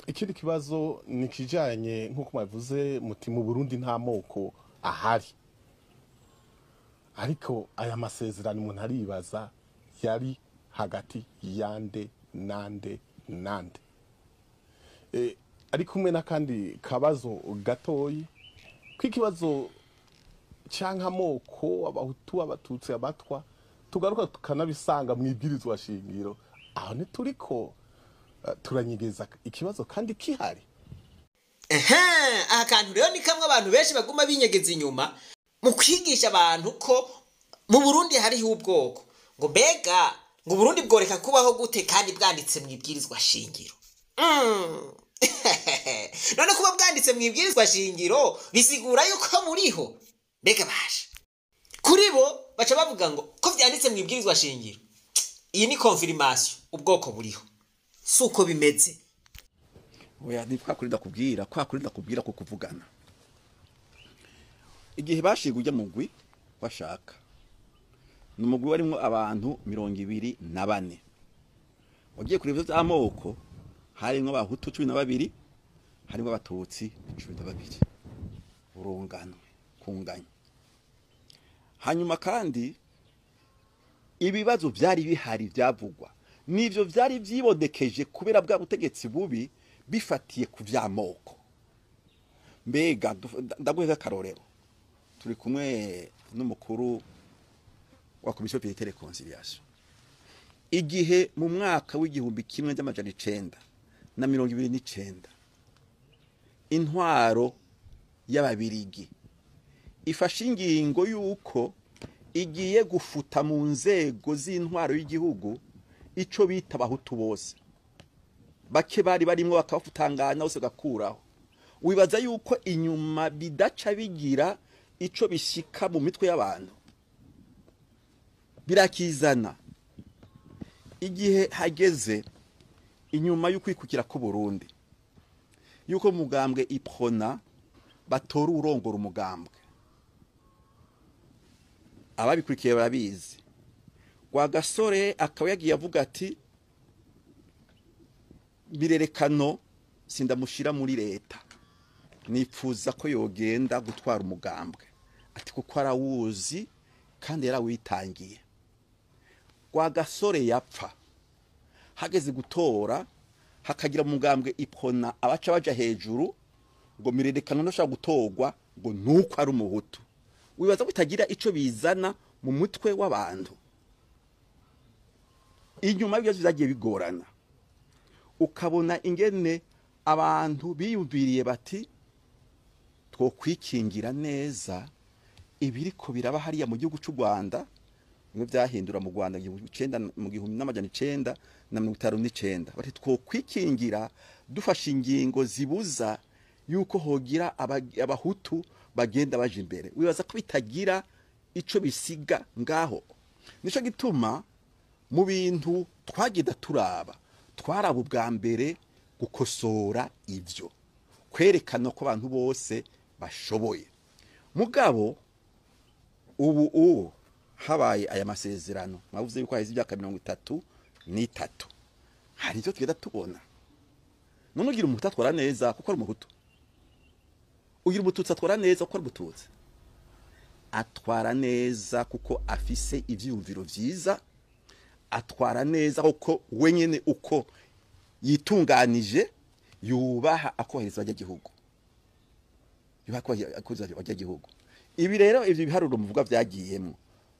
ikindi kibazo ni kijanye nk'uko mwabivuze muti mu Burundi nta moko ahari, ariko aya masezerano umuntu aribaza yari hagati yande nande nande? Ari kumwe n'akandi kabazo gatoyi kw'ikibazo canke amoko, Abahutu, Abatutsi, Abatwa, tugaruka tukanabisanga mu ibwirizwa shingiro. Aho ntituriko turanyegeza ikibazo kandi kihari? Ehe, aha kantu rero ni kamwe abantu benshi baguma binyegeza inyuma mu kwigisha abantu ko mu Burundi hariho ubwoko, ngo mbega ngo Burundi bworeka kubaho gute kandi bwanditse mu ibwirizwa shingiro? None kuba bwanditse mu ibwirizwa shingiro bisigura yuko buriho? Mbega basha, kuri bo baca bavuga ngo ko vyanditse mu ibwirizwa shingiro, iyi ni confirmation, ubwoko buriho. Si uko bimeze. Oya, ni kwa kurinda kubwira, kwa kurinda kubwira ko kuvugana. Igihe bashiga ujya mugwi bashaka, ni umugwi warimwo abantu 24. Wagiye kureba ivyo vy'amoko, harimwo Abahutu 12, harimwo Abatutsi 12, urunganwe kunganya. Hanyuma kandi ibibazo vyari bihari vyavugwa nivyo vyari vyibonekeje kubera bwa butegetsi bubi bifatiye ku vy'amoko. Mbega ndaguhe akarorero, turi kumwe n'umukuru wa Commission Vérité Réconciliation. Igihe mu mwaka w'1929 intwaro y'Ababirigi ifashe ingingo y'uko igiye gufuta mu nzego z'intwaro y'igihugu ico bita Abahutu bose, bake bari barimwo bakabafutangana bose gakuraho, wibaza yuko inyuma bidaca bigira ico bishika mu mitwe y'abantu? Birakizana. Igihe hageze inyuma y'ukwikukira ku Burundi, yuko mugambwe Iprona batora urongora umugambwe, ababikurikiye barabizi, Rwagasore akaba yagiye avuga ati birerekano sindamushira muri leta, nipfuza ko yogenda gutwara umugambwe, ati kuko arawuzi kandi yarawitangiye. Rwagasore yapfa, hageze gutora hakagira umugambwe Iprona abaca baja hejuru ngo mirerekano ntashobora gutorwa ngo nuko ari Umuhutu. Wibaza ko bitagira ico bizana mu mutwe w'abantu? Inyuma y'ibyo byagiye bigorana, ukabona ingene abantu biyumviriye bati twokwikingira neza ibiriko biraba hariya mu gihugu c'u Rwanda, bimwe byahindura mu Rwanda mu 1959, bati twokwikingira dufashe ingingo zibuza yuko hogira Abahutu bagenda baje imbere. Wibaza ko bitagira ico bisiga ngaho? Nico gituma mu bintu twagenda turaba, twaraba ubwa mbere gukosora ivyo, kwerekana ko abantu bose bashoboye. Mugabo ubu habaye aya masezerano, mwavuze yuko haheze imyaka 33, hari ivyo tugenda tubona. None ugira Umuhutu atwara neza kuko ari Umuhutu, ugira Umututsi atwara neza kuko ari Umututsi, atwara neza kuko afise ivyiyumviro vyiza, Atwara neza kuko wenyene uko yitunganije yubaha akohereza abanyagihugu, yubaha akohereza abanyagihugu. Ibi rero, ivyo biharuro muvuga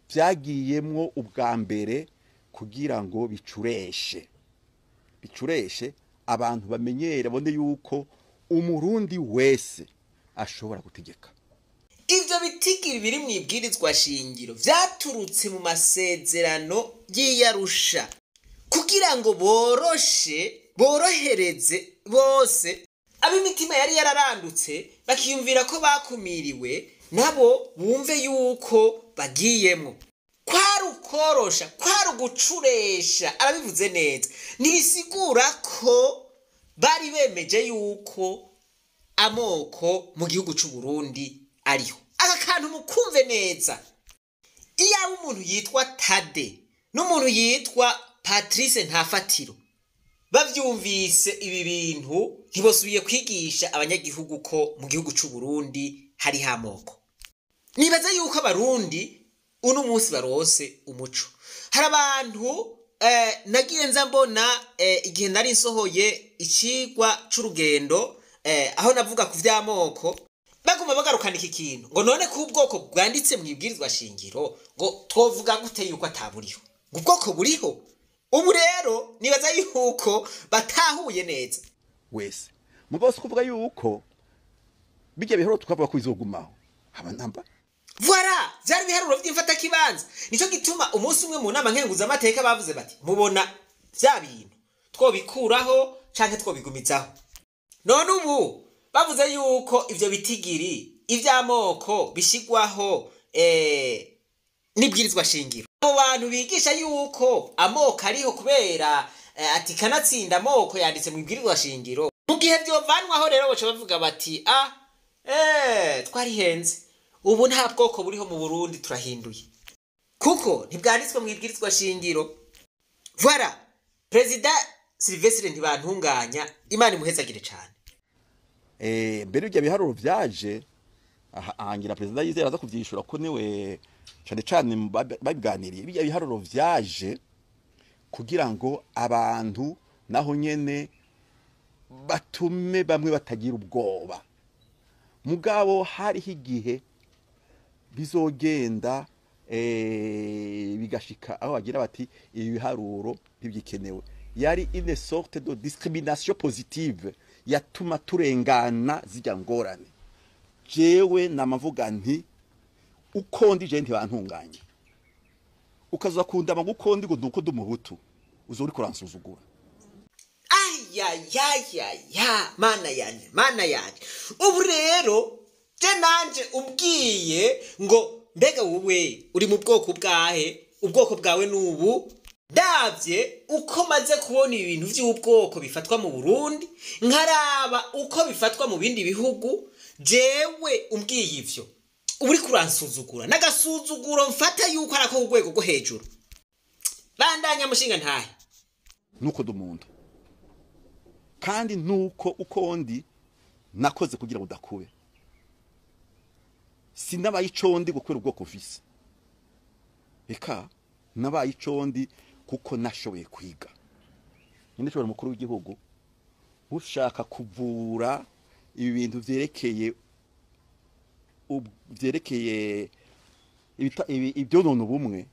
vyagiyemwo ubwa mbere kugira ngo bicureshe abantu, bamenyere, babone yuko Umurundi wese ashobora gutegeka. Ivyo bitigiri biri mu ibwirizwa shingiro vyaturutse mu masezerano y'Iyarusha kugira ngo boroshe, borohereze bose ab'imitima yari yararandutse, bakiyumvira ko bakumiriwe, nabo bumve yuko bagiyemwo. Kwari ukorosha, kwari ugucuresha. Arabivuze neza, ntibisigura ko bari bemeje yuko amoko mu gihugu c'u Burundi ariho. Aka kantu mukumve neza: iyaba umuntu yitwa Tade n'umuntu yitwa Patrice Ntafatiro bavyumvise ibi bintu, ntibosubiye kwigisha abanyagihugu ko mu gihugu c'u Burundi hariho amoko. Nibaza yuko Abarundi uno munsi barose umuco. Hari abantu nagiye nza mbona igihe nari nsohoye icigwa c'urugendo, aho navuga ku vy'amoko, baguma bagarukana iki kintu ngo none ko ubwoko bwanditse mu ibwirizwa shingiro, ngo twovuga gute yuko ataburiho, ngo ubwoko buriho? Ubu rero nibaza yuko batahuye neza. Wese mugabo si kuvuga yuko bijya bihoro tukavuga ko bizogumaho haba namba. Voilà, vyari ibiharuro vy'imfatakibanza. Nico gituma umunsi umwe mu nama nkenguzamateka bavuze bati: "Mubona vya bintu twobikuraho canke twobigumizaho?" None ubu bavuze yuko ivyo bitigiri ivy'amoko bishigwaho n'ibwirizwa shingiro, abo bantu bigisha yuko amoko ariho kubera ati kanatsinda amoko yanditse mu ibwirizwa shingiro, mu gihe vyovanwaho rero boca bavuga bati: "Ah, twarihenze, ubu nta bwoko buriho mu Burundi, turahinduye kuko ntibwanditswe mu ibwirizwa shingiro." Voilà, Perezida Sylvestre Ntibantunganya, Imana imuhezagire cane. Mbere ibyo biharuro vyaje ahangira perezida yizera aza kuvyishura ko niwe cane cane babiganiriye. Bijya biharuro vyaje kugira ngo abantu naho nyene batume bamwe batagira ubwoba. Mugabo hariho igihe bizogenda bigashika aho bagira bati ibi biharuro ntibyikenewe. Yari une sorte de discrimination positive yatuma turengana zijya ngorane. Jewe namavuga nti uko ndi je ntibantunganye, ukaza kundama ngo uko ndi, ngo nuko ndi Umuhutu, uzori kuransuzugura. Ayayayaya, Mana yanje, Mana yanje! Ubu rero je nanje ubwiye ngo mbega wowe uri mu bwoko bwahe, ubwoko bwawe nubu, ndavye uko maze kubona ibintu vy'ubwoko bifatwa mu Burundi, nkaraba uko bifatwa mu bindi bihugu, jewe umbwiye ivyo uba uriko uransuzugura n'agasuzuguro mfata yuko ari ako ku rwego rwo hejuru. Bandanya, mushinga ntahe. Nuko ndi umuntu, kandi nuko uko ndi nakoze kugira ngo udakube. Sinabaye ico ndi gukora ubwoko mfise, eka nabaye ico ndi kuko nashoboye kwiga. Nyine nshobora umukuru w'igihugu ushaka kuvura ibi bintu vyerekeye ibyonona ubumwe.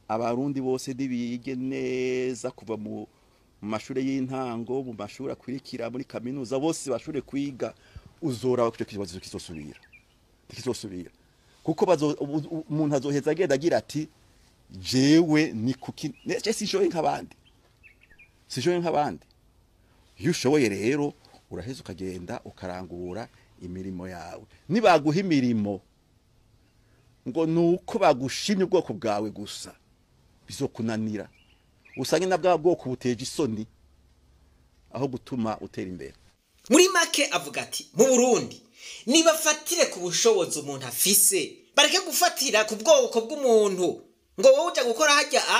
Abarundi bose ntibige neza kuva mu mashuri y'intango, mu mashuri akurikira, muri kaminuza, bose bashobore kwiga, uzora ko icyo kibazo kizosubira, kuko umuntu azoheza agenda agira ati jewe ni kuki je sinshoboye nk'abandi, sinshoboye nk'abandi? Iyo ushoboye rero uraheza ukagenda ukarangura imirimo yawe. Nibaguha imirimo ngo nuko bagushimye ubwoko bwawe gusa, bizokunanira, usange na bwa bwoko buteje isoni aho gutuma utera imbere. Muri make avuga ati mu Burundi nibafatire ku bushobozi umuntu afise, bareke gufatira ku bwoko bw'umuntu, ngo wowe uja gukora hajya a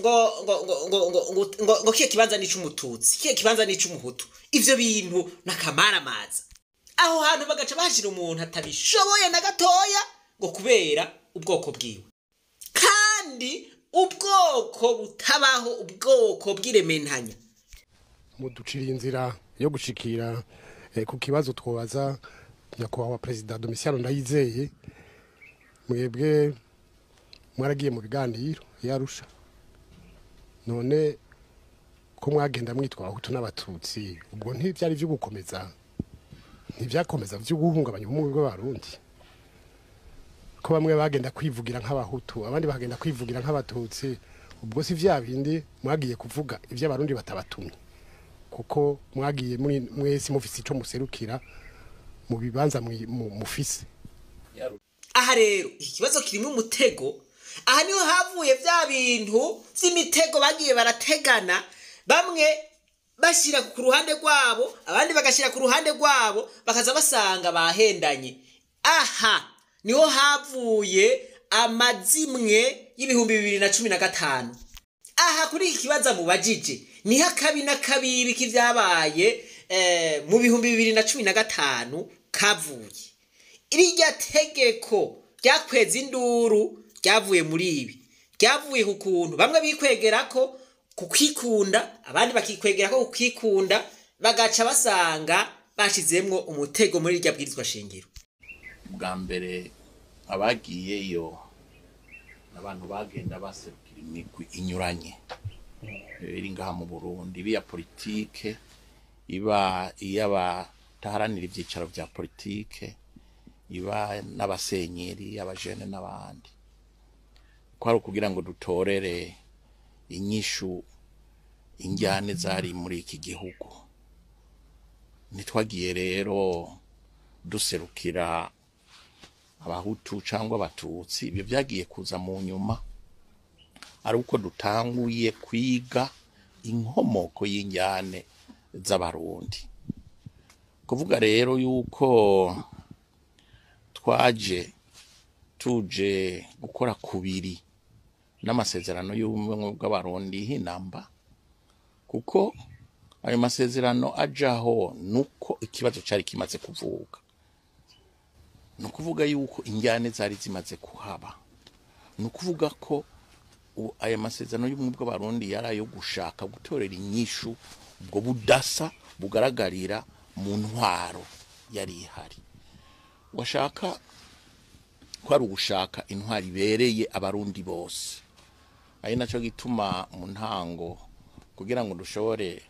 ngo ngo ngo ngo ngo ngo ngo ngo kiye kibanza ni c'Umututsi, kiye kibanza ni c'Umuhutu. Ivyo bintu n'akamaramaza. Aho hantu bagaca bashira umuntu atabishoboye na gatoya ngo kubera ubwoko bwiwe. Kandi Ubwoko butabaho, ubwoko bw'irementanya. Muduciriye inzira yo gushikira ku kibazo twobaza nyakubahwa Perezida Domitien Ndayizeye. Mwebwe mwaragiye mu biganiro yarusha, none ko mwagenda mwitwa Abahutu n'Abatutsi, ubwo ntivyari vyo gukomeza, ntivyakomeza vyo guhungabanya ubumwe bw'Abarundi, ko bamwe bagenda kwivugira nk'Abahutu, abandi bakagenda kwivugira nk'Abatutsi? Ubwo si vya bindi mwagiye kuvuga ivyo Abarundi batabatumye, kuko mwagiye mwese mufise ico muserukira mu bibanza mufise? Aha rero iki kibazo kirimo umutego. Aha niho havuye vya bintu vy'imitego bagiye barategana, bamwe bashyira ku ruhande rwabo, abandi bagashyira ku ruhande rwabo, bakaza basanga bahendanye. Aha niho havuye amazimwe y'2015. Aha kuri iki kibazo mubajije niho akabi n'akabibi k'ivyabaye mu 2015 kavuye. Irya tegeko ryakweza induru ryavuye muri ibi, ryavuye ku kuntu bamwe bikwegerako kukwikunda, abandi bakikwegerako kukikunda, bagaca basanga bashizemwo umutego muri irya bwirizwa shingiro. Bwa mbere abagiyeyo abantu bagenda baserukira imigwi inyuranye iri ngaha mu Burundi, iba iya politike, iba iy'abataharanira ivyicaro vya politike, iba n'abasenyeri, abajene n'abandi, kwari ukugira ngo dutorere inyishu injyane zari muri iki gihugu. Ntitwagiye rero duserukira Abahutu cyangwa Abatutsi, ibyo byagiye kuza mu nyuma ari uko dutanguye kwiga inkomoko y'injyane z'Abarundi. Kuvuga rero yuko twaje tuje gukora kubiri n'amasezerano y'ubumwe bw'Abarundi hinamba, kuko ayo masezerano ajaho nuko ikibazo cari kimaze kuvuka, nukuvuga yuko injyane zari zimaze kuhaba, nukuvuga ko aya masezerano y'ubumwe bw'Abarundi yari ayo gushaka gutorera inyishu ubwo budasa bugaragarira mu ntwaro yari ihari. Washaka ko ari ugushaka intwaro ibereye Abarundi bose, ari naco gituma mu ntango kugira ngo dushobore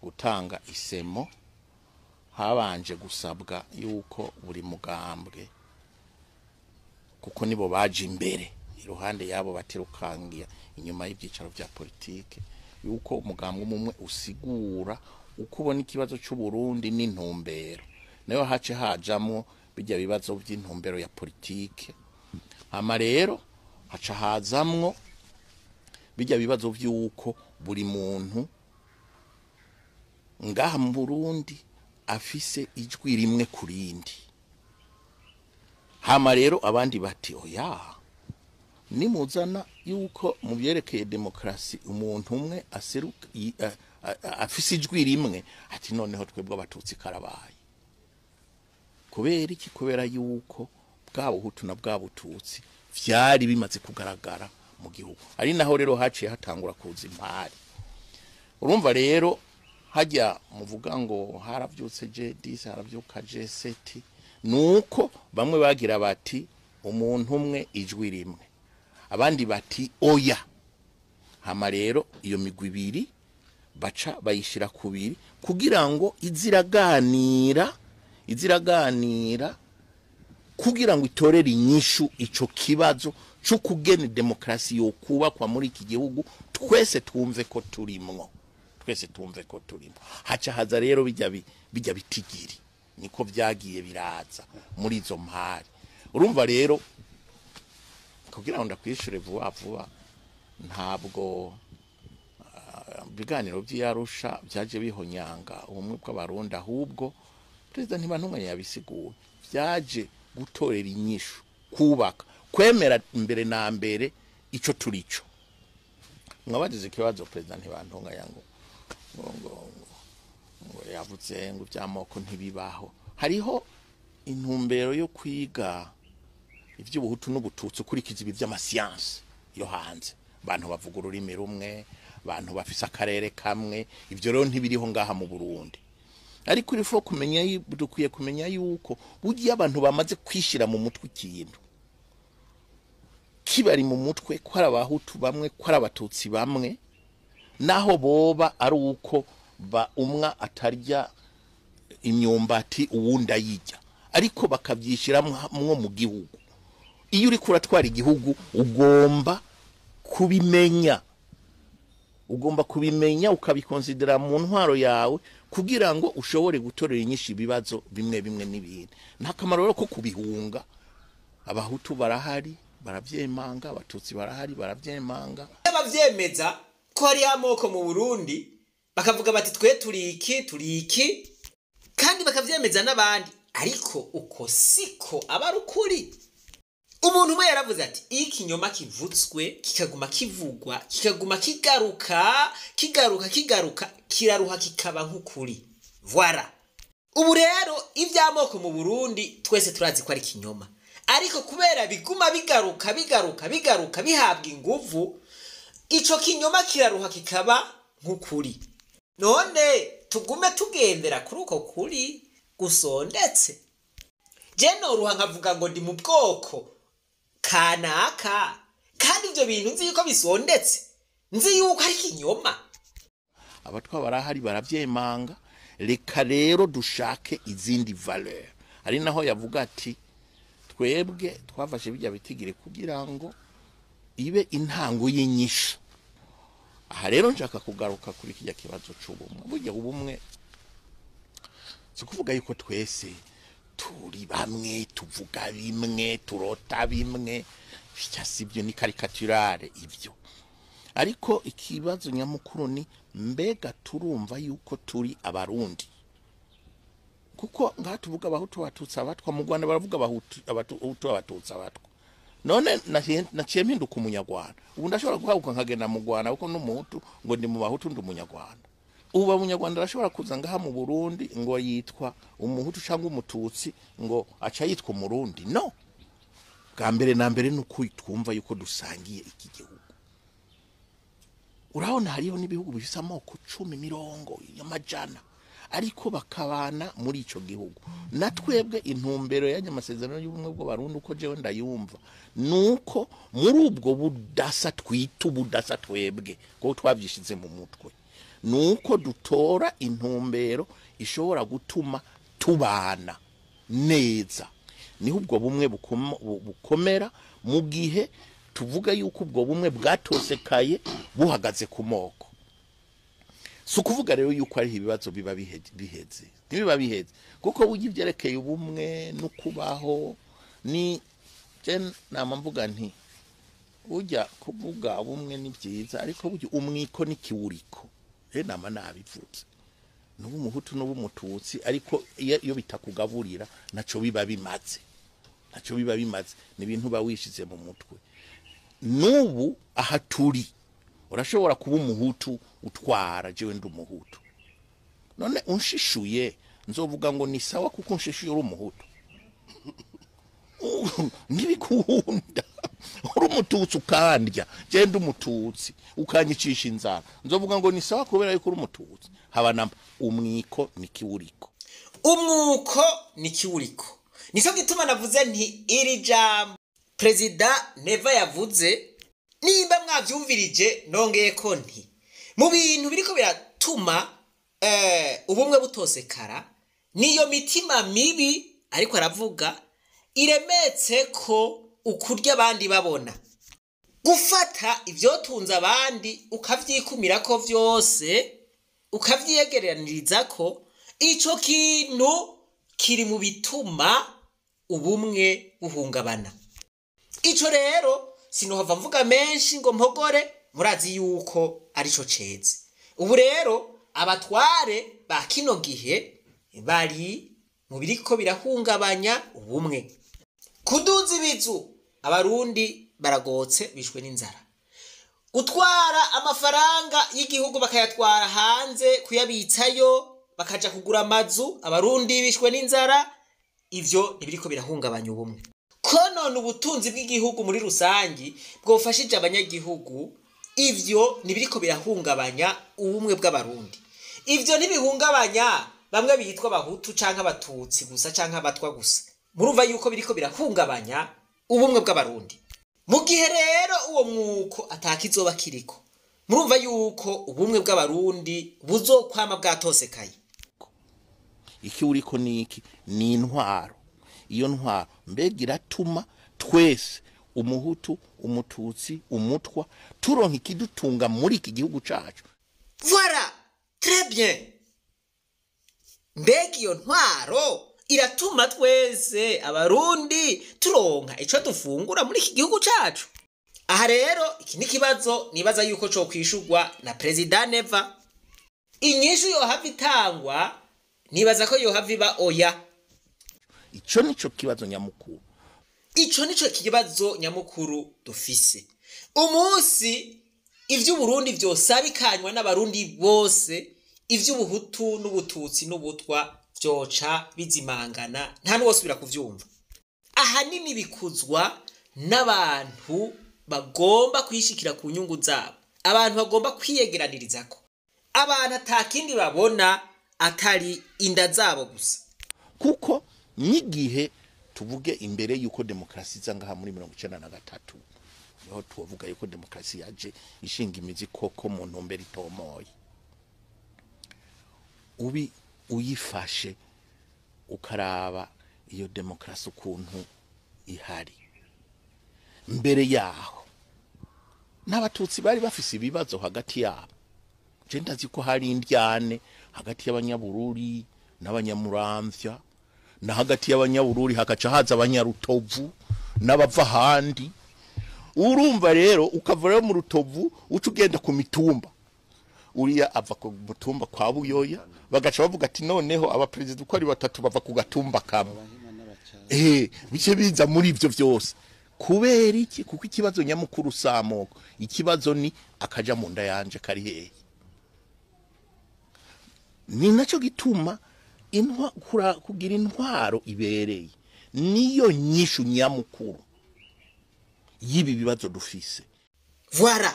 gutanga isemo habanje gusabwa yuko buri mugambwe, kuko nibo baje imbere iruhande yabo batirukangira inyuma y'ibyicaro vya politike, yuko umugambwe umwe usigura uko ubona ikibazo c'u Burundi n'intumbero, nayo hace hajamwo bijya bibazo by'intumbero ya politike. Hama rero haca hazamwo bijya bibazo vy'uko buri muntu ngaha mu Burundi afise ijwi rimwe kurindi. Hama rero abandi bati oya, nimuzana yuko mu byerekeye demokrasi umuntu umwe aseruka afise ijwi rimwe, ati noneho twebwe Abatutsi karabaye. Kubera iki? Kubera yuko bwa Buhutu na bwa Bututsi vyari bimaze kugaragara mu gihugu, ari naho rero haciye hatangura kuza impari. Urumva rero hajya muvuga ngo haravyutse J10, haravyuka J7, nuko bamwe bagira bati umuntu umwe ijwi rimwe, abandi bati oya. Hama rero iyo migwi ibiri baca bayishira kubiri kugira ngo iziraganira kugira ngo itorere inyishu ico kibazo cyo kugena demokrasi yo kubakwa muri iki gihugu, twese twumve ko turimwo, twese twumve ko turimo. Haca haza rero bijya bitigiri, niko byagiye biraza muri izo mpari. Urumva rero kugira ngo ndakwishure vuba vuba, ntabwo ibiganiro by'Arusha byaje bihonyanga ubumwe bw'Abarundi, ahubwo Perezida Ntibantunganya yabisiguye, byaje gutorera inyishu, kubaka, kwemera mbere na mbere ico turico. Mwabagize ikibazo Perezida Ntibantunganya ngo ngo yavuze ngo by'amoko ntibibaho. Hariho intumbero yo kwiga ivy'ubuhutu n'ubututsi ukurikije ibi vy'amasiyanse yo hanze, Abantu bavuga ururimi rumwe, abantu bafise akarere kamwe. Ivyo rero ntibiriho ngaha mu Burundi. Ariko il faut kumenya, dukwiye kumenya yuko burya abantu bamaze kwishira mu mutwe ikintu kibari mu mutwe, ko ari Abahutu bamwe, ko ari Abatutsi bamwe, naho boba ari uko ba umwe atarya imyumbati uwundi ayirya, ariko bakabyishyiramo mu gihugu. Iyo uriko uratwara igihugu ugomba kubimenya, ugomba kubimenya ukabikonsidera mu ntwaro yawe kugira ngo ushobore gutorera inyinshi ibibazo bimwe bimwe n'ibindi. Nta kamaro rero ko kubihunga. Abahutu barahari baravyemanga, Abatutsi barahari baravyemanga. Abavyemeza ko hariho amoko mu Burundi bakavuga bati twe turi iki, turi iki, kandi bakavyemeza n'abandi, ariko uko siko aba ari ukuri. Umuntu umwe yaravuze ati iyo ikinyoma kivutswe kikaguma kivugwa, kikaguma kigaruka kigaruka kigaruka, kiraruha kikaba nk'ukuri. Voilà. Ubu rero iby'amoko mu Burundi twese turazi ko ari ikinyoma, ariko kubera biguma bigaruka bigaruka bigaruka bihabwa inguvu, ico kinyoma kiraruha kikaba nk'ukuri. None tugume tugendera kuri uko kuri gusondetse? Je noruha nkavuga ngo ndi mu bwoko kanaka, kandi ibyo bintu nzi yuko bisondetse, nzi yuko ari ikinyoma. Abatwa barahari baravyemanga. Reka rero dushake izindi valeur. Ari naho yavuga ati twebwe twafashe bijya bitigire kugira ngo ibe intango y'inyishu. Aha rero nshaka kugaruka kuri kijya kibazo c'ubumwe. Burya ubumwe si kuvuga yuko twese turi bamwe, tuvuga bimwe, turota bimwe. Bijya sibyo, ni caricaturale ibyo. Ariko ikibazo nyamukuru ni mbega turumva yuko turi Abarundi? Kuko ngaha tuvuga Abahutu, Abatutsi, Abatwa, mu Rwanda baravuga Abahutu, Abatutsi, Abatwa. None naciye mpinduka Umunyarwanda. Ubu ndashobora guhaguruka nkagenda mu Rwanda kuko n'Umuhutu, ngo ndi mu Bahutu, ndi Umunyarwanda. Ubu Abanyarwanda arashobora kuza ngaha mu Burundi ngo yitwa Umuhutu cyangwa Umututsi, ngo aca yitwa Umurundi? No, bwa mbere na mbere ni uko twumva yuko dusangiye iki gihugu. Urabona hariho n'ibihugu bifise amoko 10, 20, amajana, ariko bakabana muri ico gihugu. Na twebwe intumbero y'aya masezerano y'ubumwe bw'Abarundi, uko jewe ndayumva, nuko muri ubwo budasa twita ubudasa twebwe kuko twavyishize mu mutwe, nuko dutora intumbero ishobora gutuma tubana neza. Niho ubwo bumwe bukomera. Mu gihe tuvuga yuko ubwo bumwe bwatosekaye buhagaze ku moko, si ukuvuga rero yuko ari ibibazo biba biheze. Ntibiba biheze, kuko burya ibyerekeye ubumwe no kubaho ni je nama mvuga nti burya kuvuga ubumwe ni byiza, ariko burya umwiko n'ikiwuriko. Rero nama nabivuze, n'ubu Umuhutu n'ubu Umututsi, ariko iyo bitakugaburira naco biba bimaze, naco biba bimaze. Ni ibintu uba wishize mu mutwe. N'ubu aha turi urashobora kuba Umuhutu utwara, jewe ndi Umuhutu, none unshishuye nzovuga ngo ni sawa kuko unshishuye uri Umuhutu? Ntibikunda. Uri Umututsi ukandya, jewe ndi Umututsi, ukanyicisha inzara, nzovuga ngo ni sawa kubera yuko uri Umututsi? Haba namba. Umwiko ni kiwuriko. Umwuko ni kiwuriko. Nicyo gituma navuze nti iri jambo Perezida Neva yavuze, nimba mwavyumvirije, nongeye ko nti mu bintu biriko biratuma ubumwe butosekara niyo mitima mibi, ariko aravuga iremetse ko ukurya abandi babona, gufata ibyotunze abandi ukavyikumira ko vyose, ukavyiyegeraniriza ko, ico kintu kiri mu bituma ubumwe buhungabana. Ico rero sinohava mvuga menshi ngo mpogore, murazi yuko arico ceze. Ubu rero abatware ba kino gihe bari mu biriko birahungabanya ubumwe. Kuduza ibizu, Abarundi baragotse bishwe n'inzara. Gutwara amafaranga y'igihugu bakayatwara hanze kuyabitsayo, bakaja kugura amazu, Abarundi bishwe n'inzara. Ivyo ntibiriko birahungabanya ubumwe? Konona ubutunzi bw'igihugu muri rusangi bwofashije abanyagihugu. Ivyo nibiriko birahungabanya ubumwe bw'abarundi. Ivyo ntibihungabanya bamwe bitwa abahutu canke abatutsi gusa canke abatwa gusa. Murumva yuko biriko birahungabanya ubumwe bw'abarundi. Mu gihe rero uwo mwuko atakizoba kiriko, murumva yuko ubumwe bw'abarundi buzokwama bwatosekaye. Iki uriko niki ni intwaro. Iyo ntwaro mbega iratuma twese umuhutu, umututsi, umutwa turonka ikidutunga muri iki gihugu cacu. Voilà, très bien. Mbega iyo ntwaro iratuma twese abarundi turonka ico dufungura muri iki gihugu cacu. Aha rero iki ni kibazo nibaza yuko co kwishurwa na President Neva. Inyishu yohava itangwa nibaza ko yohava iba oya. Ico nico kibazo nyamukuru. Ico nico kibazo nyamukuru dufise. Umunsi ivy'Uburundi vyosabikanywa n'abarundi bose, ivy'ubuhutu n'ubututsi n'ubutwa vyoca bizimangana, nta n'uwosubira kuvyumva. Ahanini bikuzwa n'abantu bagomba kwishikira ku nyungu zabo, abantu bagomba kwiyegeranirizako, abantu atakindi babona atari inda zabo gusa. Kuko n'igihe tuvuge imbere yuko demokrasi iza ngaha muri 1993, niho tuvuga yuko demokrasi yaje ishinga imizi koko mu ntumbero itomoye. Ubi uyifashe ukaraba iyo demokrasi ukuntu ihari mbere yaho, n'abatutsi bari bafise ibibazo hagati yabo. Je ndazi ko hari indyane hagati y'abanyabururi n'abanyamuramvya, na hagati y'abanyabururi hakaca haza abanyarutovu n'abava handi. Urumva rero ukava rero mu Rutovu uca ugenda ku mitumba, uriya ava ku mutumba kwa Buyoya, bagaca bavuga ati noneho abaperezida uko ari batatu bava ku gatumba kamwe. Bice biza muri ivyo vyose. Kubera iki? Kuko ikibazo nyamukuru samoko, ikibazo ni akaja mu nda yanje kari hehe. Ni naco gituma kugira intwaro ibereye niyo nyishu nyamukuru y'ibi bibazo dufise. Voilà,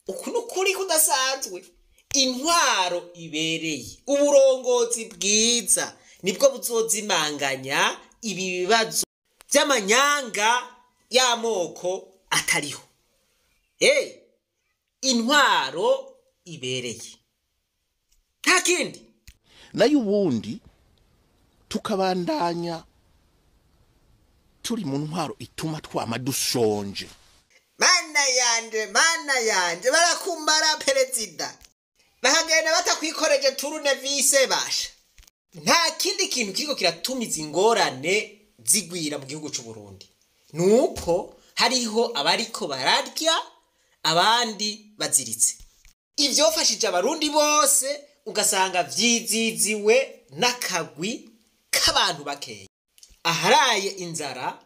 uku nukuri kudasanzwe. Intwaro ibereye, uburongozi bwiza nibwo buzozimanganya ibi bibazo by'amanyanga y'amoko atariho. Intwaro ibereye, nta kindi. Nayo ubundi tukabandanya turi mu ntwaro ituma twama dushonje. Mana yanje, mana yanje, barakumara perezida, bahagenda batakwikoreje turunevise basha. Nta kindi kintu kiriko kiratumiza ingorane zigwira mu gihugu c'u Burundi nuko hariho abariko bararya abandi baziritse. Ivyofashije abarundi bose ugasanga vyiziziwe n'akagwi k'abantu bakeya. Aharaye inzara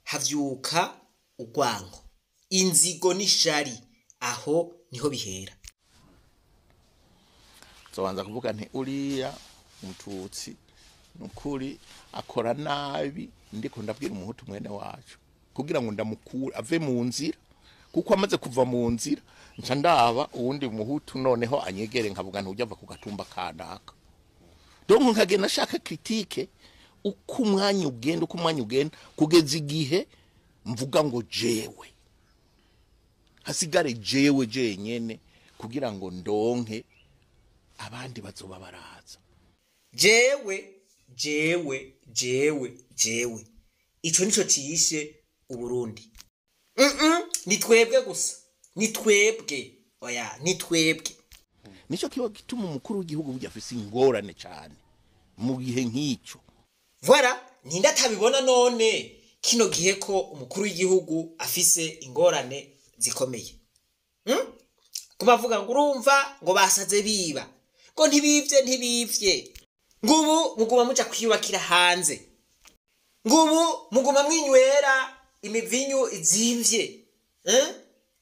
havyuka urwango, inzigo n'ishari, aho niho bihera. Zobanza kuvuga nti uriya mututsi nukuri akora nabi, ndiko ndabwira umuhutu mwene wacu kugira ngo ndamukure ave mu nzira, kuko amaze kuva mu nzira nca ndaba uwundi muhutu noneho anyegere nkavuga nti ujya ava ku gatumba kanaka. Donc nkagenda nashaka critique uko umwanya ugenda, uko umwanya ugenda, kugeza igihe mvuga ngo jewe hasigare jewe jenyene kugira ngo ndonke abandi bazoba baraza. Jewe jewe jewe jewe, ico nico cishe Uburundi. Ni twebwe gusa, ni twebwe, oya ni twebwe. Nico kiba gituma umukuru w'igihugu burya afise ingorane cyane mu gihe nk'ico. Voilà, ninde atabibona none kino gihe ko umukuru w'igihugu afise ingorane zikomeye? Kubavuga ngo urumva ngo basaze biba, ngo ntibivye ntibivye, ngubu muguma muja kwiyubakira hanze, ngubu muguma mwinywera imivinyu izimvye,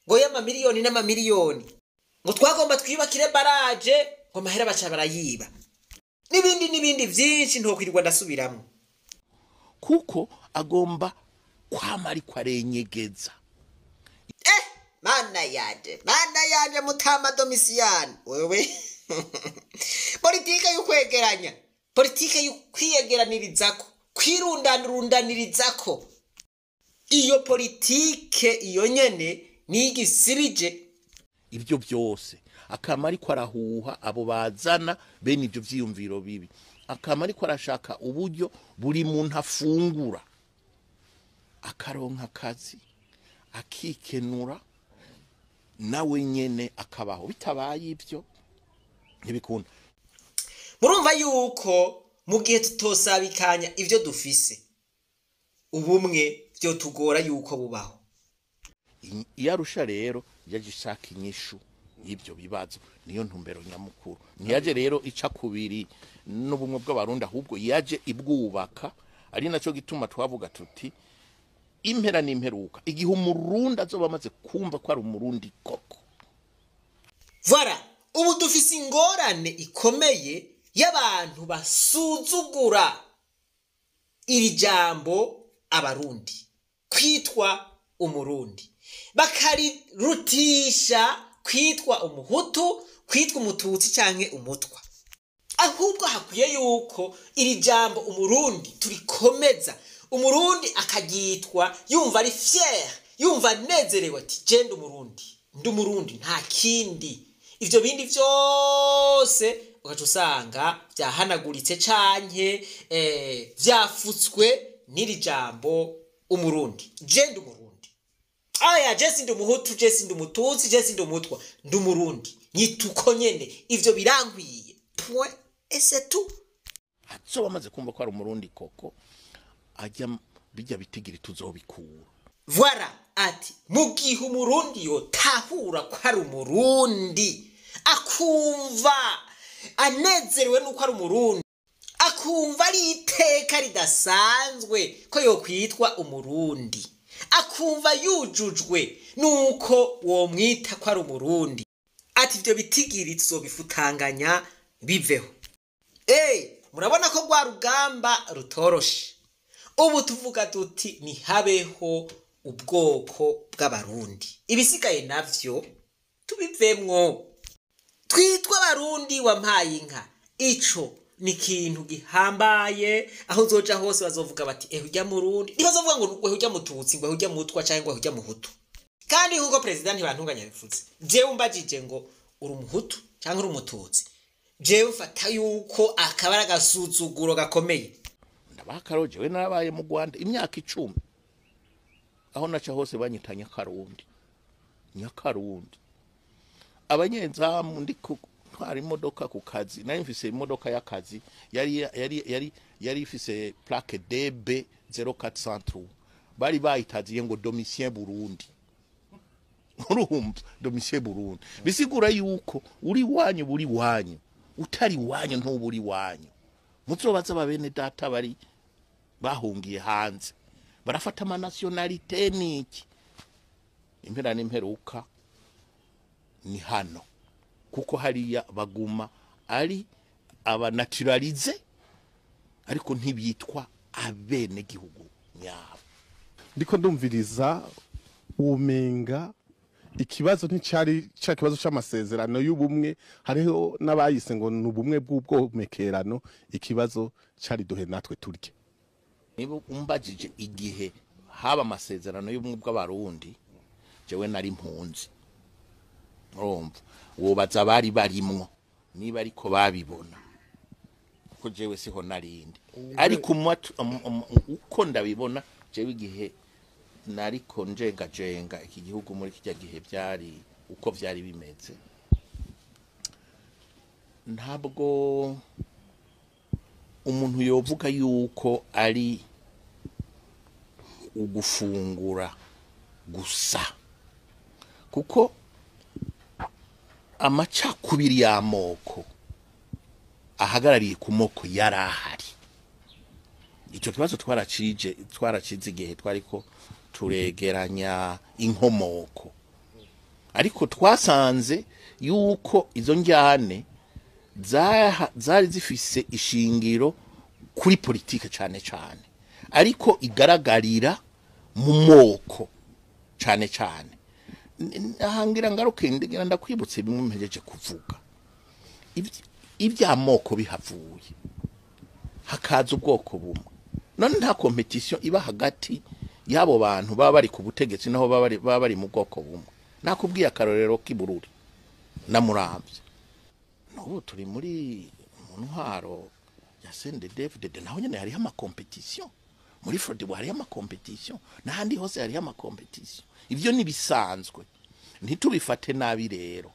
ngo y'amamiliyoni n'amamiliyoni, ngo twagomba twiyubakire baraje, ngo amahera baca barayiba, n'ibindi n'ibindi vyinshi ntokwirirwa ndasubiramwo. Kuko agomba kwama ariko arenyegeza. Mana Mana yanje, mana yanje, mutama Domisiyani wewe, politike y'ukwegeranya, politike y'ukwiyegeranirizako, kwirundanirundanirizako, iyo politike iyo nyene nigisirije. Ibyo byose akama ariko arahuha abo bazana bene ibyo vyiyumviro bibi, akama ariko arashaka uburyo buri muntu afungura, akaronka akazi, akikenura, nawe nyene akabaho. Bitabaye ibyo ntibikunda. Murumva yuko mu gihe tutosabikanya ivyo dufise, ubumwe byo tugora yuko bubaho. Iyo Arusha rero yaje ishaka inyishu y'ibyo bibazo, niyo ntumbero nyamukuru. Ntiyaje rero ica kubiri n'ubumwe bw'Abarundi, ahubwo yaje ibwubaka. Ari naco gituma twavuga tuti impera n'imperuka, igihe Umurundi azoba amaze kumva ko ari Umurundi koko. Voilà, ubu dufise ingorane ikomeye y'abantu basuzugura iri jambo Abarundi, kwitwa Umurundi, bakarirutisha kwitwa Umuhutu, kwitwa Umututsi canke Umutwa. Ahubwo hakwiye yuko iri jambo Umurundi turikomeza, Umurundi akaryitwa yumva ari fier, yumva anezerewe, ati je ndi Umurundi, ndi Umurundi, nta kindi. Ivyo bindi vyose ugaca usanga vyahanaguritse canke vyafutswe n'iri jambo Umurundi. Je ndi Umurundi, aya je sindi Umuhutu, je sindi Umututsi, je sindi Umutwa, ndi Umurundi, nyituko nyene, ivyo birankwiye, point et c'est tout. Azoba amaze kumva ko ari Umurundi koko, ajya bijya bitigiri tuzobikura. Voilà, ati mu gihe Umurundi yotahura ko ari Umurundi, akumva anezerewe nuko ari Umurundi, akumva ari iteka ridasanzwe ko yokwitwa Umurundi, akumva yujujwe nuko womwita ko ari Umurundi, ati ivyo bitigiri tuzobifutanganya biveho. Murabona ko rwa rugamba rutoroshe. Ubu tuvuga tuti ntihabeho ubwoko bw'Abarundi, ibisigaye navyo tubivemwo, twitwa Abarundi. Wampaye inka, ico ni ikintu gihambaye. Aho uzoja hose bazovuga bati ehe ujya Murundi, ntibazovuga ngo ehe ujya Mututsi, ngo ehe ujya Mutwa canke ngo ehe ujya Muhutu. Kandi nkuko Perezida Ntibantunganya bivuze, jewe umbajije ngo uri Umuhutu canke uri Umututsi, jewe mfata yuko akaba ari agasuzuguro gakomeye. Ndabaha, jewe narabaye mu Rwanda imyaka 10, aho naca hose banyita Nyakarundi, Nyakarundi. Abanyezamu ndi ntwara imodoka ku kazi, nari mfise imodoka y'akazi yari ifise plaque DB 0403, bari bayitaziye ngo Domitien Burundi. Urumva, Domitien Burundi bisigura yuko uri wanyu, buri wanyu, utari wanyu ntuburi wanyu. Muzobaza babene data bari bahungiye hanze, barafata ama nationalité niki. Impera n'imperuka ni hano, kuko hariya baguma ari aba naturalisé, ariko ntibitwa abene gihugu nyabo. Ndiko ndumviriza, umenga ikibazo nticari ca kibazo c'amasezerano y'ubumwe, hariho n'abayise ngo ni ubumwe bw'ubwomekerano. Ikibazo cari duhe natwe turye. Niba umbajije igihe haba amasezerano y'ubumwe bw'Abarundi, jewe nari impunzi, urumva wobaza abari barimwo niba ariko babibona, kuko jewe siho narindi. Ariko uko ndabibona jewe, igihe nariko njengajenga iki gihugu muri kijya gihe, byari uko byari bimeze. Ntabwo umuntu yovuga yuko ari ugufungura gusa, kuko amacakubiri y'amoko ahagarariye ku moko yari ahari. Icyo kibazo twaracije, twaracize igihe twariko turegeranya inkomoko, ariko twasanze yuko izo njyane zari zifise ishingiro kuri politike cane cane, ariko igaragarira mu moko cane cane. Aha ngira ngaruke, ngira ndakwibutse bimwe mpejeje kuvuga. Iby'amoko bihavuye hakaza ubwoko bumwe, none nta compétition iba hagati y'abo bantu baba bari ku butegetsi naho baba bari mu bwoko bumwe? Nakubwiye akarorero k'ibururi na Muramvya. N'ubu turi mu ntwaro ya CNDD-FDD, naho nyene hariho ama compétitions. Muri Frodebu hariho ama compétitions, n'ahandi hose hariho ama compétitions. Ivyo ni bisanzwe, ntitubifate nabi. Rero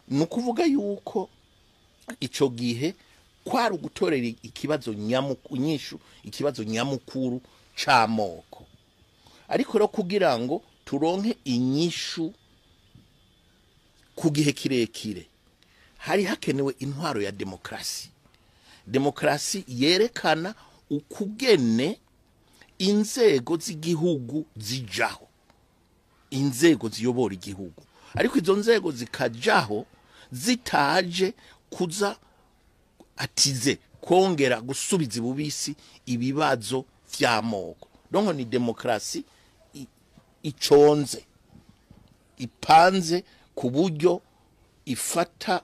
ni ukuvuga yuko ico gihe kwari ugutorera ikibazo nyishu, ikibazo nyamukuru c'amoko. Ariko rero kugira ngo turonke inyishu ku gihe kirekire, hari hakenewe intwaro ya demokarasi, demokarasi yerekana ukugene inzego z'igihugu zijaho, inzego ziyobora igihugu. Ariko izo nzego zikajaho zitaje kuza atize kongera gusubiza ibubisi ibibazo vy'amoko. Donc ni demokarasi iconze, ipanze ku buryo ifata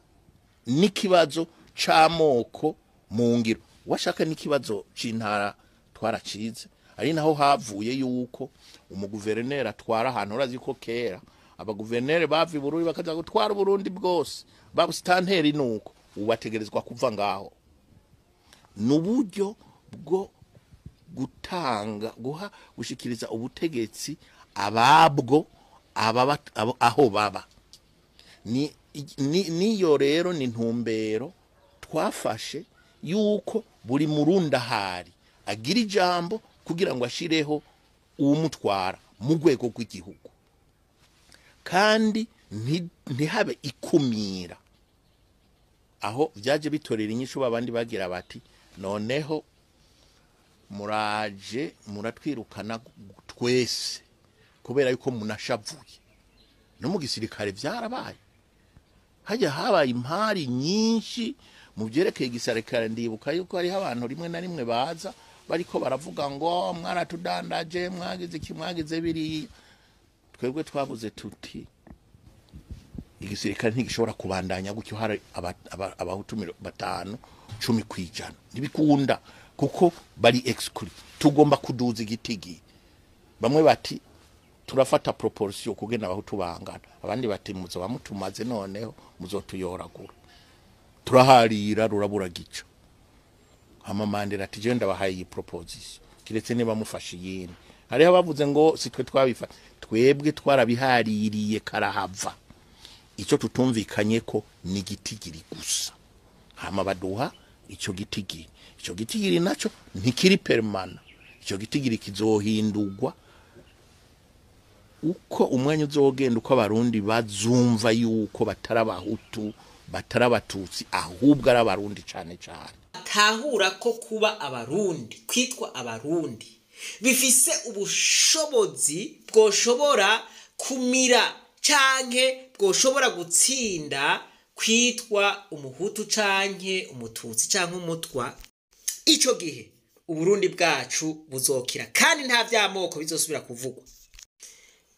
n'ikibazo c'amoko mu ngiro, washaka n'ikibazo c'intara twaracize. Ari naho havuye yuko umuguverineri atwara ahantu. Urazi ko kera abaguverineri bava i Bururi bakaza gutwara Uburundi bwose, babusitanteri. Nuko ubu bategerezwa kuva ngaho. Ni uburyo bwo gutanga, guha, gushikiriza ubutegetsi ababwo aho baba. Niyo rero ni ntumbero twafashe yuko buri Murundi ahari agira ijambo kugira ngo ashireho uwumutwara mu rwego rw'igihugu, kandi ntihabe ikumira. Aho byaje bitorera inyishu babandi bagira bati: "Noneho muraje muratwirukana twese kubera yuko munashavuye." No mu gisirikare byarabaye, hajya habaye impari nyinshi mu byerekeye igisirikare. Ndibuka yuko hariho abantu rimwe na rimwe baza bariko baravuga ngo "Mwaratudandaje, mwagize iki, mwagize biriya." Twebwe twabuze tuti: "Igisirikare ntigishobora kubandanya gutyo hari abahutu 50, 10%. Ntibikunda kuko bari exclu. Tugomba kuduza igitigi." Bamwe bati: "Turafata proportion kugena abahutu bangana." Abandi bati: "Muzoba mutumaze, noneho muzotuyoragura." Turaharira rurabura gico. Hama Mandela ati: "Je ndabahaye iyi proposition, kiretse niba mufashe iyindi." Hariho abavuze ngo si twe twabifata. Twebwe twarabihaririye karahava. Icyo tutumvikanye ko ni igitigiri gusa. Hama baduha icyo gitigiri. Icyo gitigiri naco ntikiri permanent. Icyo gitigiri kizohindurwa uko umwanya uzogenda, uko Abarundi bazumva yuko batari Abahutu, batari Abatutsi, ahubwo ari Abarundi cane cane. Tahura ko kuba Abarundi, kwitwa Abarundi, bifise ubushobozi bwoshobora kumira canke bwoshobora gutsinda kwitwa Umuhutu canke Umututsi canke Umutwa. Ico gihe Uburundi bwacu buzokira kandi nta vy'amoko bizosubira kuvugwa.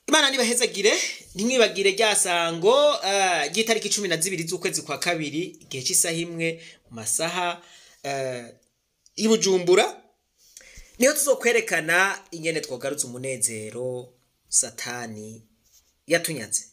Imana nibahezagire. Ntimwibagire rya sango ry'itariki 12 z'ukwezi kwa kabiri, igihe cy'isaha 1 mu masaha y'Ibujumbura. Niho tuzokwerekana ingene twogarutse umunezero Satani yatunyaze.